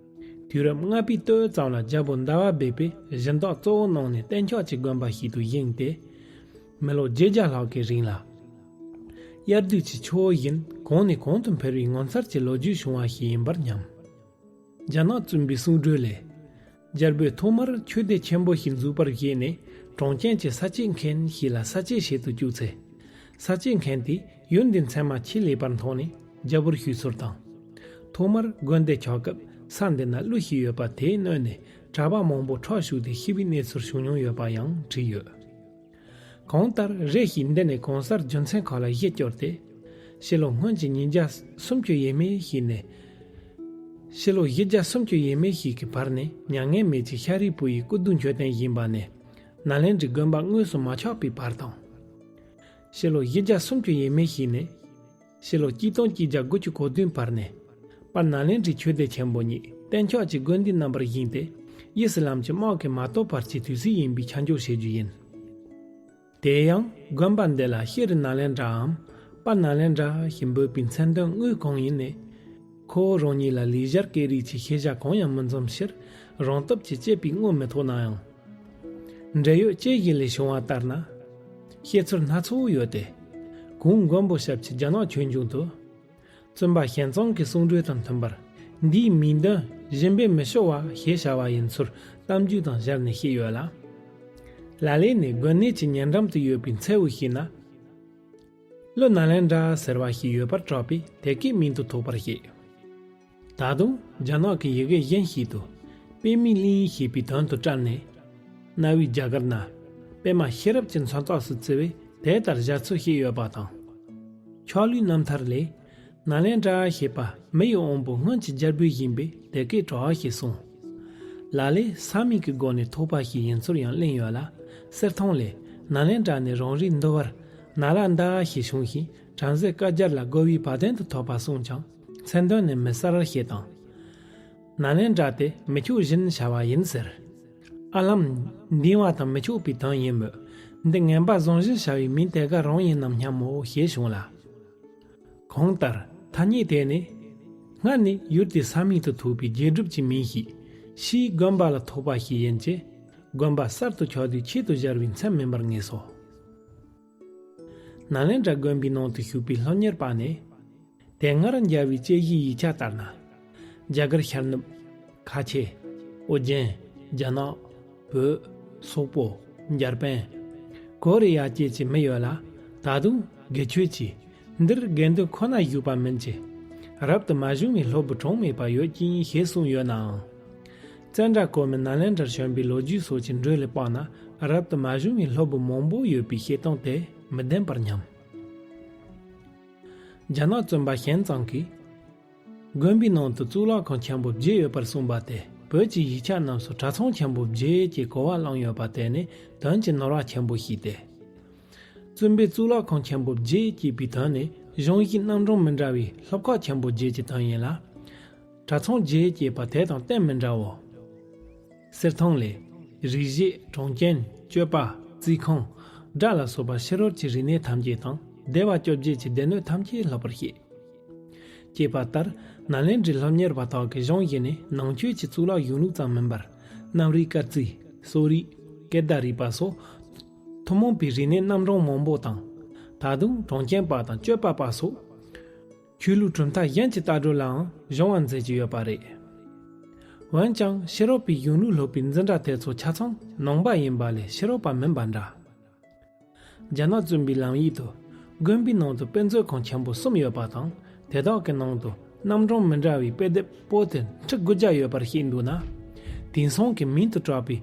དུས་རབས་ལྔ་པའི་སྟོད་ཙམ་ལ་རྒྱལ་པོ་ཟླ་བ་སྦས་པས་སྦྱིན་བདག་གཙོ་བོ་གནང་ནས་གཏན་འཇགས་ཀྱི་དགོན་པ་ཞིག་ཏུ་བཞེངས་ཏེ། མི་ལོ་བརྒྱད་བརྒྱ་ལྷག་གི་རིང་ལ། དབྱར་དུས་ཀྱི་ཆུ་བོ་བཞིན་གོང་ནས་གོང་དུ་འཕེལ་བའི་ངོ་མཚར་གྱི་ལོ་རྒྱུས་བྱུང་བ་ཞིག་ཡིན་པར་སྙམ། རྒྱ་ནག་བཙུན་པའི་གསུང་སྒྲོས་ལས། རྒྱལ་པོས་ཐོག་མར་ཆོས་སྡེ་ཆེན་པོ་ཞིག་འཛུགས་པར་བཞེད་ནས་གྲོང་ཁྱེར་གྱི་ས་དཔྱད་མཁན་ཞིག་ལ་ས་དཔྱད་བྱེད་དུ་བཅུག་ཚེ། ས་དཔྱད་མཁན་དེས་ཡུལ་འདི་མཚན་མ་ཆེས་ལེགས་པར་མཐོང་ནས་རྒྱལ་པོར་ཞུས་ཚུལ་དང་། ཐོག་མར་དགོན་སྡེ་ཆགས་སྐབས་ས་འདི་ན་ཀླུ་ཞིག་ཡོད་པ་དེས་གནོད་ནས་གྲྭ་པ་མང་པོ་ཁྲག་ཞུགས་ཏེ་ཤི་བའི་གནས་ཚུལ་བྱུང་མྱོང་ཡོད་པ་ཡང་བྲིས་ཡོད། གང་ལྟར་རེ་ཞིག་འདི་ནས་གང་སར་རྒྱུ་མཚན་ཁག་ལ་གཞི་བསྐྱུར་ཏེ། ཕྱི་ལོ་སྔོན་གྱི་ཉིས་བརྒྱ་སུམ་ཅུ་ཡས་མས་ཤིག་ནས། ཕྱི་ལོ་བཞི་བརྒྱ་སུམ་ཅུ་ཡས་མས་ཤིག་གི་བར་ནས་མྱ་ངན་མེད་ཀྱི་ཤཱ་རིའི་བུ་ཡི་སྐུ་གདུང་མཆོད་རྟེན་བཞེངས་པ་ནས་ནཱ་ལེནྡྲའི་དགོན་པ་དངོས་སུ་མ་ཆགས་པའི་བར་དང་། ཕྱི་ལོ་བཞི་བརྒྱ་སུམ་ཅུ་ཡས་མས་ཤིག་ནས། ཕྱི་ལོ་གཅིག་སྟོང་གཅིག་བརྒྱ་དགུ་བཅུ་གོ་བདུན་བར་ནས། དཔལ་ནཱ་ལེནྡྲའི་ཆོས་སྡེ་ཆེན་པོ་ཉིད་གཏན་འཇགས་ཀྱི་དགོན་སྡེ་རྣམ་པར་བཞེངས་ཏེ། གཡས་སུ་ལམ་གྱི་དམག་གིས་མ་གཏོགས་པར་གྱི་དུས་ཚིགས་ཡིན་པའི་ཆ་འཇོག་བྱེད་རྒྱུ་ཡིན། དེ་ཡང་དགོན་པ་འདི་ལ་ཤྲཱི་ནཱ་ལེནྡྲའམ་དཔལ་ནཱ་ལེནྡྲ་ཞེས་འབོད་པའི་མཚན་དོན་དངོས་གང་ཡིན་ནས། ཁོ་བོ་རང་ཉིད་ལ་ལེགས་སྦྱར་སྐད་རིགས་ཀྱི་ཤེས་བྱ་གང་ཡང་མི་འཛོམས་ཕྱིར་རང་སྟོབས་ཀྱིས་དཔྱད་པའི་དངོས་མི་ཐོགས་ན་ཡང་། འབྲེལ་ཡོད་དཔྱད་གཞི་ལས་བྱུང་བ་ལྟར་ན། བཤད་ཚུལ་སྣ་ཚོགས་ཡོད་དེ། གོང་མགོན་པོ་ཞབས་ཀྱིས་རྒྱ་ནག་ཆོས་འབྱུང་དུ། བཙུན་པ་ཞན་ཙང་གི་གསུང་སྒྲོས་དང་མཐུན་པར། འདིའི་མིང་དོན་གཞན་པས་མི་ཤོར་བ་ཞེས་བྱ་བ་ཡིན་ཚུལ་གཏམ་རྒྱུད་དང་སྦྱར་ནས་བཤད་ཡོད་ལ། ལ་ལས་ནི་དགོན་གནས་ཀྱི་ཉེ་འགྲམ་དུ་ཡོད་པའི་མཚེའུ་ཞིག་ན། ཀླུ་ནཱ་ལེནྡྲ་ཟེར་བ་ཞིག་ཡོད་པར་གྲགས་པས་དེ་སྐད་མིང་དུ་ཐོགས་པར་བཤད། ད་དུང་རྒྱ་ནག་གི་ཡི་གེ་གཞན་ཞིག་ཏུ། པདྨའི་གླིང་ཞེས་པའི་དོན་དུ་བཀྲལ་ནས། གནའ་བོའི་རྒྱ་གར་ན། པདྨ་ཤེས་རབ་ཀྱི་མཚོན་རྟགས་སུ་བརྩི་བས་དེ་ལྟར་སྦྱར་ཚུལ་བཤད་ཡོད་པ་དང་། ཆོས་ལུགས་རྣམ་ཐར་ལས། ནཱ་ལེནྡྲ་ཞེས་པ་མི་ཡི་དབང་པོ་སྔོན་གྱི་རྒྱལ་པོས་བཞེངས་པས་དེ་སྐད་གྲགས་ཞེས་གསུངས། ལ་ལས་ས་མིང་གི་སྒོ་ནས་ཐོགས་པ་ཞིག་ཡིན་ཚུལ་ཡང་གླེང་ཡོད་ལ། གསེར་ཐང་ལས་ནཱ་ལེནྡྲ་ནས་རང་རེའི་འདུལ་བར་ནཱ་ལནྡཱ་ཞེས་བྱུང་ཞིང་བྲམ་ཟེ་བཀའ་རྒྱར་ལ་རྒོལ་བའི་བ་དན་དུ་ཐོགས་པ་གསུངས་ཀྱང་མཚན་དོན་ནི་མི་གསལ་ཞེས་དང་། ནཱ་ལེནྡྲ་དེ་མི་ཆོས་བཞིན་བྱ་བ་ཡིན་ཟེར། ཨ་ལམ། འདུལ་བ་དང་མི་ཆོས་པའི་དོན་ཡིན་མོད། འདི་ངན་པ་གཟུང་བཞི་བྱ་བའི་མིང་དེ་ག་རང་ཡིན་ནམ་སྙམ་མོ་ཞེས་བྱུང་ལ། གང་ལྟར་ཐ་སྙད་དེ་ནི། སྔར་ནས་ཡུལ་དེའི་ས་མིང་དུ་ཐོགས་པའི་རྗེས་གྲུབ་ཀྱི་མིང་ཞིག་ཕྱིའི་དགོན་པ་ལ་ཐོགས་པ་ཞིག་ཡིན་གྱི། དགོན་པ་གསར་དུ་ཆགས་དུས་ཆེད་དུ་སྦྱར་བའི་མཚན་མིན་པར་ངེས་སོ། ནཱ་ལེནྡྲ་དགོན་པའི་ནང་དུ་བཞུགས་པའི་སློབ་གཉེར་པ་ནི། དེ་སྔར་མཇལ་བའི་དཔྱད་གཞིའི་ཡིག་ཆ་ལྟར་ན། རྒྱ་གར་ཤར་ནུབ། ཁ་ཆེ། ཨོ་རྒྱན། རྒྱ་ནག་བོད། སོག་པོ། འཇར་པན། ཀོ་རི་ཡ་བཅས་ཀྱི་མི་ཡོད་ལ། ད་དུང་དགེ་ཆོས་ཀྱིས། འདིར་དགེ་འདུན་ཁོ་ན་བཞུགས་པ་མིན་གྱི། རབ་ཏུ་མ་བྱུང་བའི་སློབ་བུ་གྲངས་མེད་པ་ཡོད་ཀྱིན་ཞེས་གསུངས་ཡོད་ནའང་། ཙནྡྲ་གོ་མི་ནཱ་ལེནྡྲར་བྱོན་པའི་ལོ་རྒྱུས་སོགས་ཀྱི་འགྲོས་ལས་དཔག་ན་རབ་ཏུ་མ་བྱུང་བའི་སློབ་བུ་མང་པོ་ཡོད་པའི་བཤད་སྟངས་དེ་མི་བདེན་པར་སྙམ། རྒྱ་ནག་བཙུན་པ་ཞན་ཙང་གིས། དགོན་པའི་ནང་དུ་གཙུག་ལག་ཁང་ཆེན་པོ་བརྒྱད་ཡོད་པར་གསུངས་པ་དེ་བོད་ཀྱི་ཡིག་ཆ་རྣམས་སུ་གྲྭ་ཚང་ཆེན་པོ་བརྒྱད་ཅེས་གོ་བ་བླངས་ཡོད་པ་དེ་ནི་དོན་གྱི་ནོར་བ་ཆེན་པོ་ཞིག་སྟེ། བཙུན་པས་གཙུག་ལག་ཁང་ཆེན་པོ་བརྒྱད་ཅེས་པའི་དོན་ནི་གཞུང་བཞིན་རྣམ་གྲངས་མི་འདྲ་བའི་སློབ་ཁག་ཆེན་པོ་བརྒྱད་ཀྱི་དོན་ཡིན་ལ། གྲྭ་ཚང་བརྒྱད་ཅེས་པ་དེ་དང་གཏན་མི་འདྲའོ། གསེར་ཐང་ལས། རིག་བྱེད། གྲོང་ཁྱེར། སྤྱོད་པ། རྩིས་ཁང་། སྒྲ་ལ་སོགས་པ་ཕྱི་རོལ་གྱི་རིག་གནས་ཐམས་ཅད་དང་སྡེ་བ་བཅོ་བརྒྱད་ཀྱི་སྡེ་སྣོད་ཐམས་ཅད་ལྷག་པར་བཤད། ཅེས་པ་ལྟར་ནཱ་ལེནྡྲའི་སློབ་གཉེར་པ་དག་གིས་གཞུང་བཞིན་ནས་ནང་ཆོས་ཀྱི་གཙུག་ལག་གཞུང་ལུགས་ཙམ་མིན་པར། གནམ་རིག་སྐར་རྩིས། གསོ་རིག་སྐད་བརྡ་རིག་པ་སོགས། ཐུན་མོང་པའི་རིག་གནས་རྣམ་གྲངས་མང་པོ་དང་། ད་དུང་གྲོང་ཁྱེར་པ་དང་སྤྱོད་པ་པ་སོགས། ཆོས་ལུགས་གྲུབ་མཐའ་གཞན་གྱི་ལྟ་གྲུབ་ལའང་སྦྱོང་བ་མཛད་ཀྱི་ཡོད་པ་རེད། འོན་ཀྱང་ཕྱི་རོལ་པའི་གཞུང་ལུགས་སློབ་པའི་འཛིན་གྲྭ་དེ་ཚོ་ཆ་ཚང་ནང་པ་ཡིན་པ་ལས་ཕྱི་རོལ་པ་མིན་པ་འདྲ། རྒྱ་ནག་བཙུན་པའི་ལམ་ཡིག་ཏུ་དགོན་པའི་ནང་དུ་དཔེ་མཛོད་ཁང་ཆེན་པོ་གསུམ་ཡོད་པ་དང་དེ་དག་གི་ནང་དུ་རྣམ་གྲངས་མི་འདྲ་བའི་དཔེ་དེབ་པོ་ཏི་ཁྲི་དགུ་བརྒྱ་ཡོད་པར་བཤད་འདུག་ན། དེང་སང་གི་མིང་དུ་གྲགས་པའི།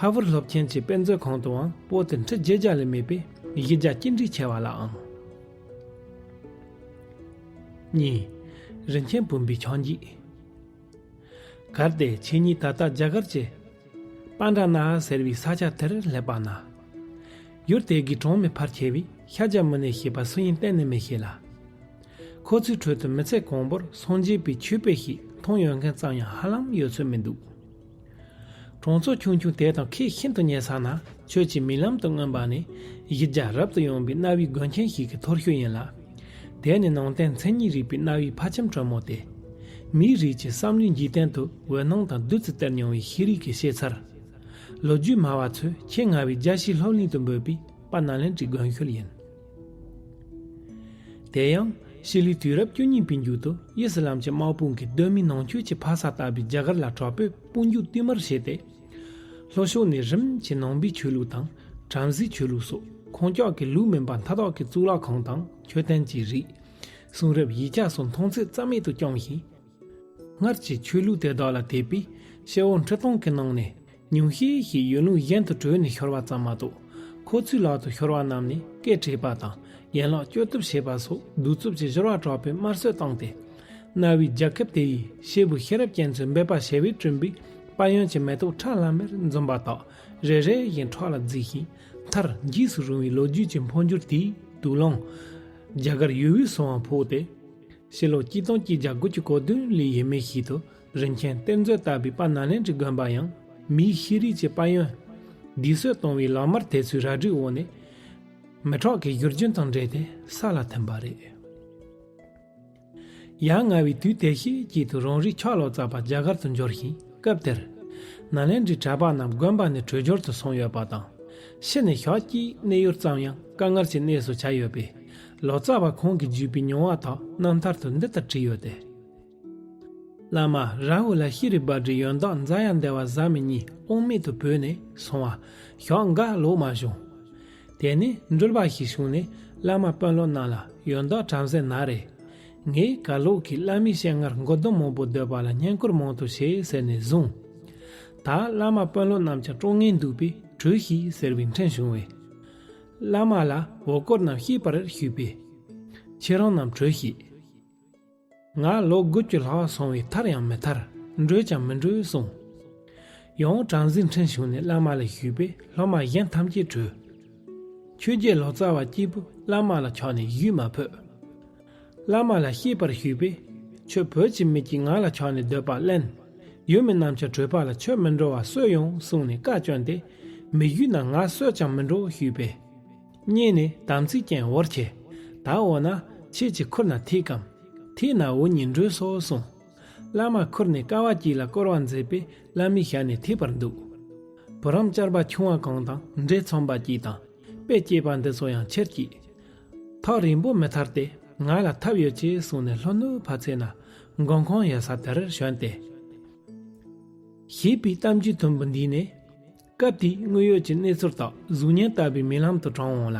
ཧ་ཝར་སློབ་ཆེན་གྱི་དཔེ་མཛོད་ཁང་དུའང་པོ་ཏི་ཁྲི་བརྒྱད་བརྒྱ་ལས་མེད་པས་གཞི་རྒྱ་ཅི་འདྲའི་ཆེ་བ་ལ་ཨང་། གཉིས། རིན་ཆེན་བུམ་པའི་ཆགས་འཇིག་གལ་ཏེ་ཁྱེད་ཉིད་ད་ལྟ་རྒྱ་གར་གྱི་པཱན་ཌ་ན་ཧ་ཟེར་བའི་ས་ཆ་དེར་སླེབས་པ་ན། ཡུལ་དེ་གའི་གྲངས་མེད་ཕལ་ཆེ་བས་ཤཱཀྱ་མུ་ནེ་ཞེས་པ་སུ་ཡིན་གཏན་ནས་མི་ཤེས་ལ། ཁོ་ཚོའི་ཁྲོད་དུ་མི་ཚེ་གང་པོར་སངས་རྒྱས་པའི་ཆོས་དཔེ་ཞིག་མཐོང་ཡོད་མཁན་ཙམ་ཡང་ཧ་ལམ་ཡོད་ཚོད་མི་འདུག་གྲོང་ཚོ་ཆུང་ཆུང་དེ་དང་ཁོས་ཤིན་ཏུ་ཉེ་ས་ན་ཆོས་ཀྱི་རྨི་ལམ་དུ་མངོན་པ་ནི་གཞི་རྒྱ་རབ་ཏུ་ཡངས་པའི་གནའ་བོའི་དགོན་ཆེན་ཞིག་གི་ཐོར་ཤུལ་ཡིན་ལ། དེ་ནི་ནང་བསྟན་མཚན་ཉིད་རིག་པའི་གནའ་བོའི་ཕ་ཁྱིམ་དྲོན་མོ་སྟེ། མིའི་རིགས་ཀྱི་བསམ་བློའི་འཇིག་རྟེན་དུ་འོད་སྣང་དང་བདུད་རྩི་སྟེར་མྱོང་བའི་ཤེས་རིག་གི་ཤེས་ཚར། ལོ་རྒྱུས་སྨྲ་བ་ཚོས་ཆེས་སྔ་བའི་རྒྱལ་སྤྱིའི་སློབ་གླིང་དུ་འབོད་པའི་དཔལ་ནཱ་ལེནྡྲའི་དགོན་ཤུལ་ཡིན། དེ་ཡང་ཕྱི་ལོའི་དུས་རབས་བཅུ་གཉིས་པའི་མཇུག་ཏུ་ཨི་སི་ལམ་གྱི་དམག་དཔུང་གིས་གདོད་མའི་ནང་ཆོས་ཀྱི་ཕ་ས་ལྟ་བུའི་རྒྱ་གར་ལ་དྲག་པོས་དཔུང་འཇུག་བསྟུད་མར་བྱས་ཏེ། ལྷོ་ཕྱོགས་ནས་རིམ་གྱིས་ནང་པའི་ཆོས་ལུགས་དང་བྲམ་ཟེའི་ཆོས་ལུགས་སོགས་ཁོང་ཅག་གི་ལུགས་མིན་པ་མཐའ་དག་གི་གཙུག་ལག་ཁང་དང་མཆོད་རྟེན་གྱི་རིགས། གསུང་རབ་ཡིག་ཆ་སོགས་མཐོང་ཚད་རྩ་མེད་དུ་བསྐྱངས་ཤིང་། སྔར་གྱི་ཆོས་ལུགས་དེ་དག་ལ་དད་པས་སྐྱེ་བོ་ཁྲི་སྟོང་གི་ནང་ནས་ཉུང་ཤས་ཤིག་ཡུལ་ལུང་གཞན་དུ་བྲོས་ནས་ཤོར་བ་ཙམ་མ་གཏོགས། ཁོ་ཚོའི་ལག་ཏུ་ཤོར་བ་རྣམས་ནི་སྐད་བྲིས་པ་དང་ཡན་ལག་གཅོད་གཏུབ་བྱས་པ་སོགས་གདུག་རྩུབ་ཀྱི་སྦྱོར་བ་དྲག་པོས་དམར་གསོད་བཏང་སྟེ། གནའ་བོའི་རྒྱལ་ཁབ་དེ་ཡི་སྐྱེས་བུ་ཤེས་རབ་ཅན་ཚོས་འབད་པ་བྱས་པས་བསྐྲུན་པའི་དཔལ་ཡོན་གྱི་མེ་ཏོག་ཁྲ་ལམ་མེར་འཛུམ་པ་དག་རེ་རེ་བཞིན་ཕྲག་ལ་བརྫིས་ཤིང་མཐར་འཇིགས་སུ་རུང་བའི་ལོ་རྒྱུས་ཀྱི་འཕོ་འགྱུར་དེའི་དུག་རླངས། རྒྱ་གར་ཡུལ་དབུས་སུའང་ཕོག་སྟེ། ཕྱི་ལོ་གཅིག་སྟོང་གཅིག་བརྒྱ་དགུ་བཅུ་གོ་བདུན་ལོའི་ཡས་མས་ཤིག་ཏུ་རིན་ཆེན་གཏེར་མཛོད་ལྟ་བུའི་དཔལ་ནཱ་ལེནྡྲའི་དགོན་པ་ཡང་མིའི་ཤེས་རིག་གི་དཔལ་ཡོན་འདུས་གསོད་གཏོང་བའི་ལག་དམར་དེ་ཚོའི་རལ་གྲིའི་འོག་ནས་མི་ཁྲག་གི་བཞུར་རྒྱུན་དང་འབྲེལ་ཏེ་ས་ལ་ཐིམ་པ་རེད། ཡ་ང་བའི་དུས་དེ་ཤེད་ཅིག་ཏུ་རང་རིགས་ཆག་ལོ་ཙཱ་བ་རྒྱ་གར་དུ་འབྱོར་ཞིང་སྐབས་དེར་ནཱ་ལེནྡྲའི་གྲྭ་པ་རྣམས་དགོན་པ་ནས་བྲོས་བྱོལ་དུ་སོང་ཡོད་པ་དང་། ཕྱི་ནས་ཞག་གཅིག་གནས་ཡུལ་ཙམ་ཡང་དཀའ་ངལ་གྱི་གནས་སུ་ཆགས་ཡོད་པས། ལོ་ཙཱ་བ་ཁོང་གིས་བརྒྱུད་པའི་མྱོང་བ་དག་རྣམ་ཐར་དུ་འདི་ལྟར་བྲིས་ཡོད་དེ། བླ་མ་རཱ་ཧུ་ལ་ཤྲཱི་བྷ་དྲའི་ཡོན་བདག་ཛ་ཡ་དེ་བ་བཟའ་མི་གཉིས་དབང་མེད་དུ་བོས་ནས་སོང་བ་ཞག་འགའ་ལོག་མ་བྱུང་། དེ་ནས་འགྲུལ་པ་ཞིག་བྱུང་ནས་བླ་མ་དཔོན་སློབ་རྣམས་ལ་ཡོན་བདག་བྲམ་ཟེ་ན་རེ། ངས་ག་ལོག་གིས་བླ་མའི་སྤྱན་སྔར་མགོ་རྡོག་མང་པོ་བརྡོལ་བ་ལ་བསྙེན་བཀུར་མང་དུ་བྱས་ཟེར་ནས་བཟུང་། ད་བླ་མ་དཔོན་སློབ་རྣམས་ཀྱང་སྲོག་ངན་འདུག་པས་བྲོས་ཤིག་ཟེར་བའི་འཕྲིན་བྱུང་བས། བླ་མ་ལ་འོ་སྐོལ་རྣམས་བཤིག་པར་ཞུས་པས། ཁྱེད་རང་རྣམས་བྲོས་ཤིག་ང་ལོ་དགུ་བཅུ་ལྷག་སོང་བས་ཐར་ཡང་མི་ཐར། འབྲོས་ཀྱང་མི་འབྲོས་གསུངས། ཡང་བྲམ་ཟེའི་འཕྲིན་བྱུང་ནས་བླ་མ་ལ་ཞུས་པས་སློབ་མ་གཞན་ཐམས་ཅད་བྲོས། ཆོས་རྗེ་ལོ་ཙཱ་བ་གཅིག་པུ་བླ་མ་ལ་ཆགས་ནས་བཞུད་མ་ཕོད། བླ་མ་ལ་བཤིག་པར་ཞུས་པས། ཁྱོད་བོད་ཀྱི་མི་གིས་ང་ལ་ཆགས་ནས་འདོད་པ་གླེན། ཡུལ་མི་རྣམས་ཀྱི་གྲོད་པ་ལ་ཁྱོད་མི་འགྲོ་བ་གསོད་ཡོང་གསུངས་ནས་བཀའ་བཀྱོན་ཏེ། མི་བཞུད་ན་ང་གསོད་ཀྱང་མི་འགྲོ་ཞུས་པས། སྙེ་ནས་དམ་ཚིག་ཅན་བོར་ཆེ། ད་འོ་ན་ཁྱེད་ཀྱི་ཁུར་ན་ཐིག་གམ། ཐིག་ན་འུ་གཉིས་འགྲོས་སོ་གསུངས། བླ་མ་ཁུར་ནས་ཀ་བ་དཀྱིལ་ལ་བསྐོར་བ་མཛད་པས་བླ་མའི་ཞལ་ནས་ཐིག་པར་འདུག་བུ་རམ་བཅར་པ་ཆུང་བ་གང་དང་འདྲེ་ཚོམ་པ་གཅིག་དང་དཔེ་སྐྱེས་པ་འདི་ཚོ་ཡང་ཁྱེར་གྱིས། ཐག་རིང་པོ་མི་ཐར་ཏེ་ང་ལ་ཐབས་ཡོད་ཅེས་གསུངས་ནས་ལྷོ་ནུབ་ཕ་ཚེ་ན་མགོན་ཁང་ཡོད་ས་དེར་བྱོན་ཏེ། ཞེས་པའི་གཏམ་རྒྱུད་མཐུན་པོ་འདིས་ནི། སྐབས་དེའི་དངོས་ཡོད་ཀྱི་གནས་ཚུལ་དག་གཟུགས་བརྙན་ལྟ་བུའི་མིག་ལམ་དུ་དྲངས་འོང་ལ།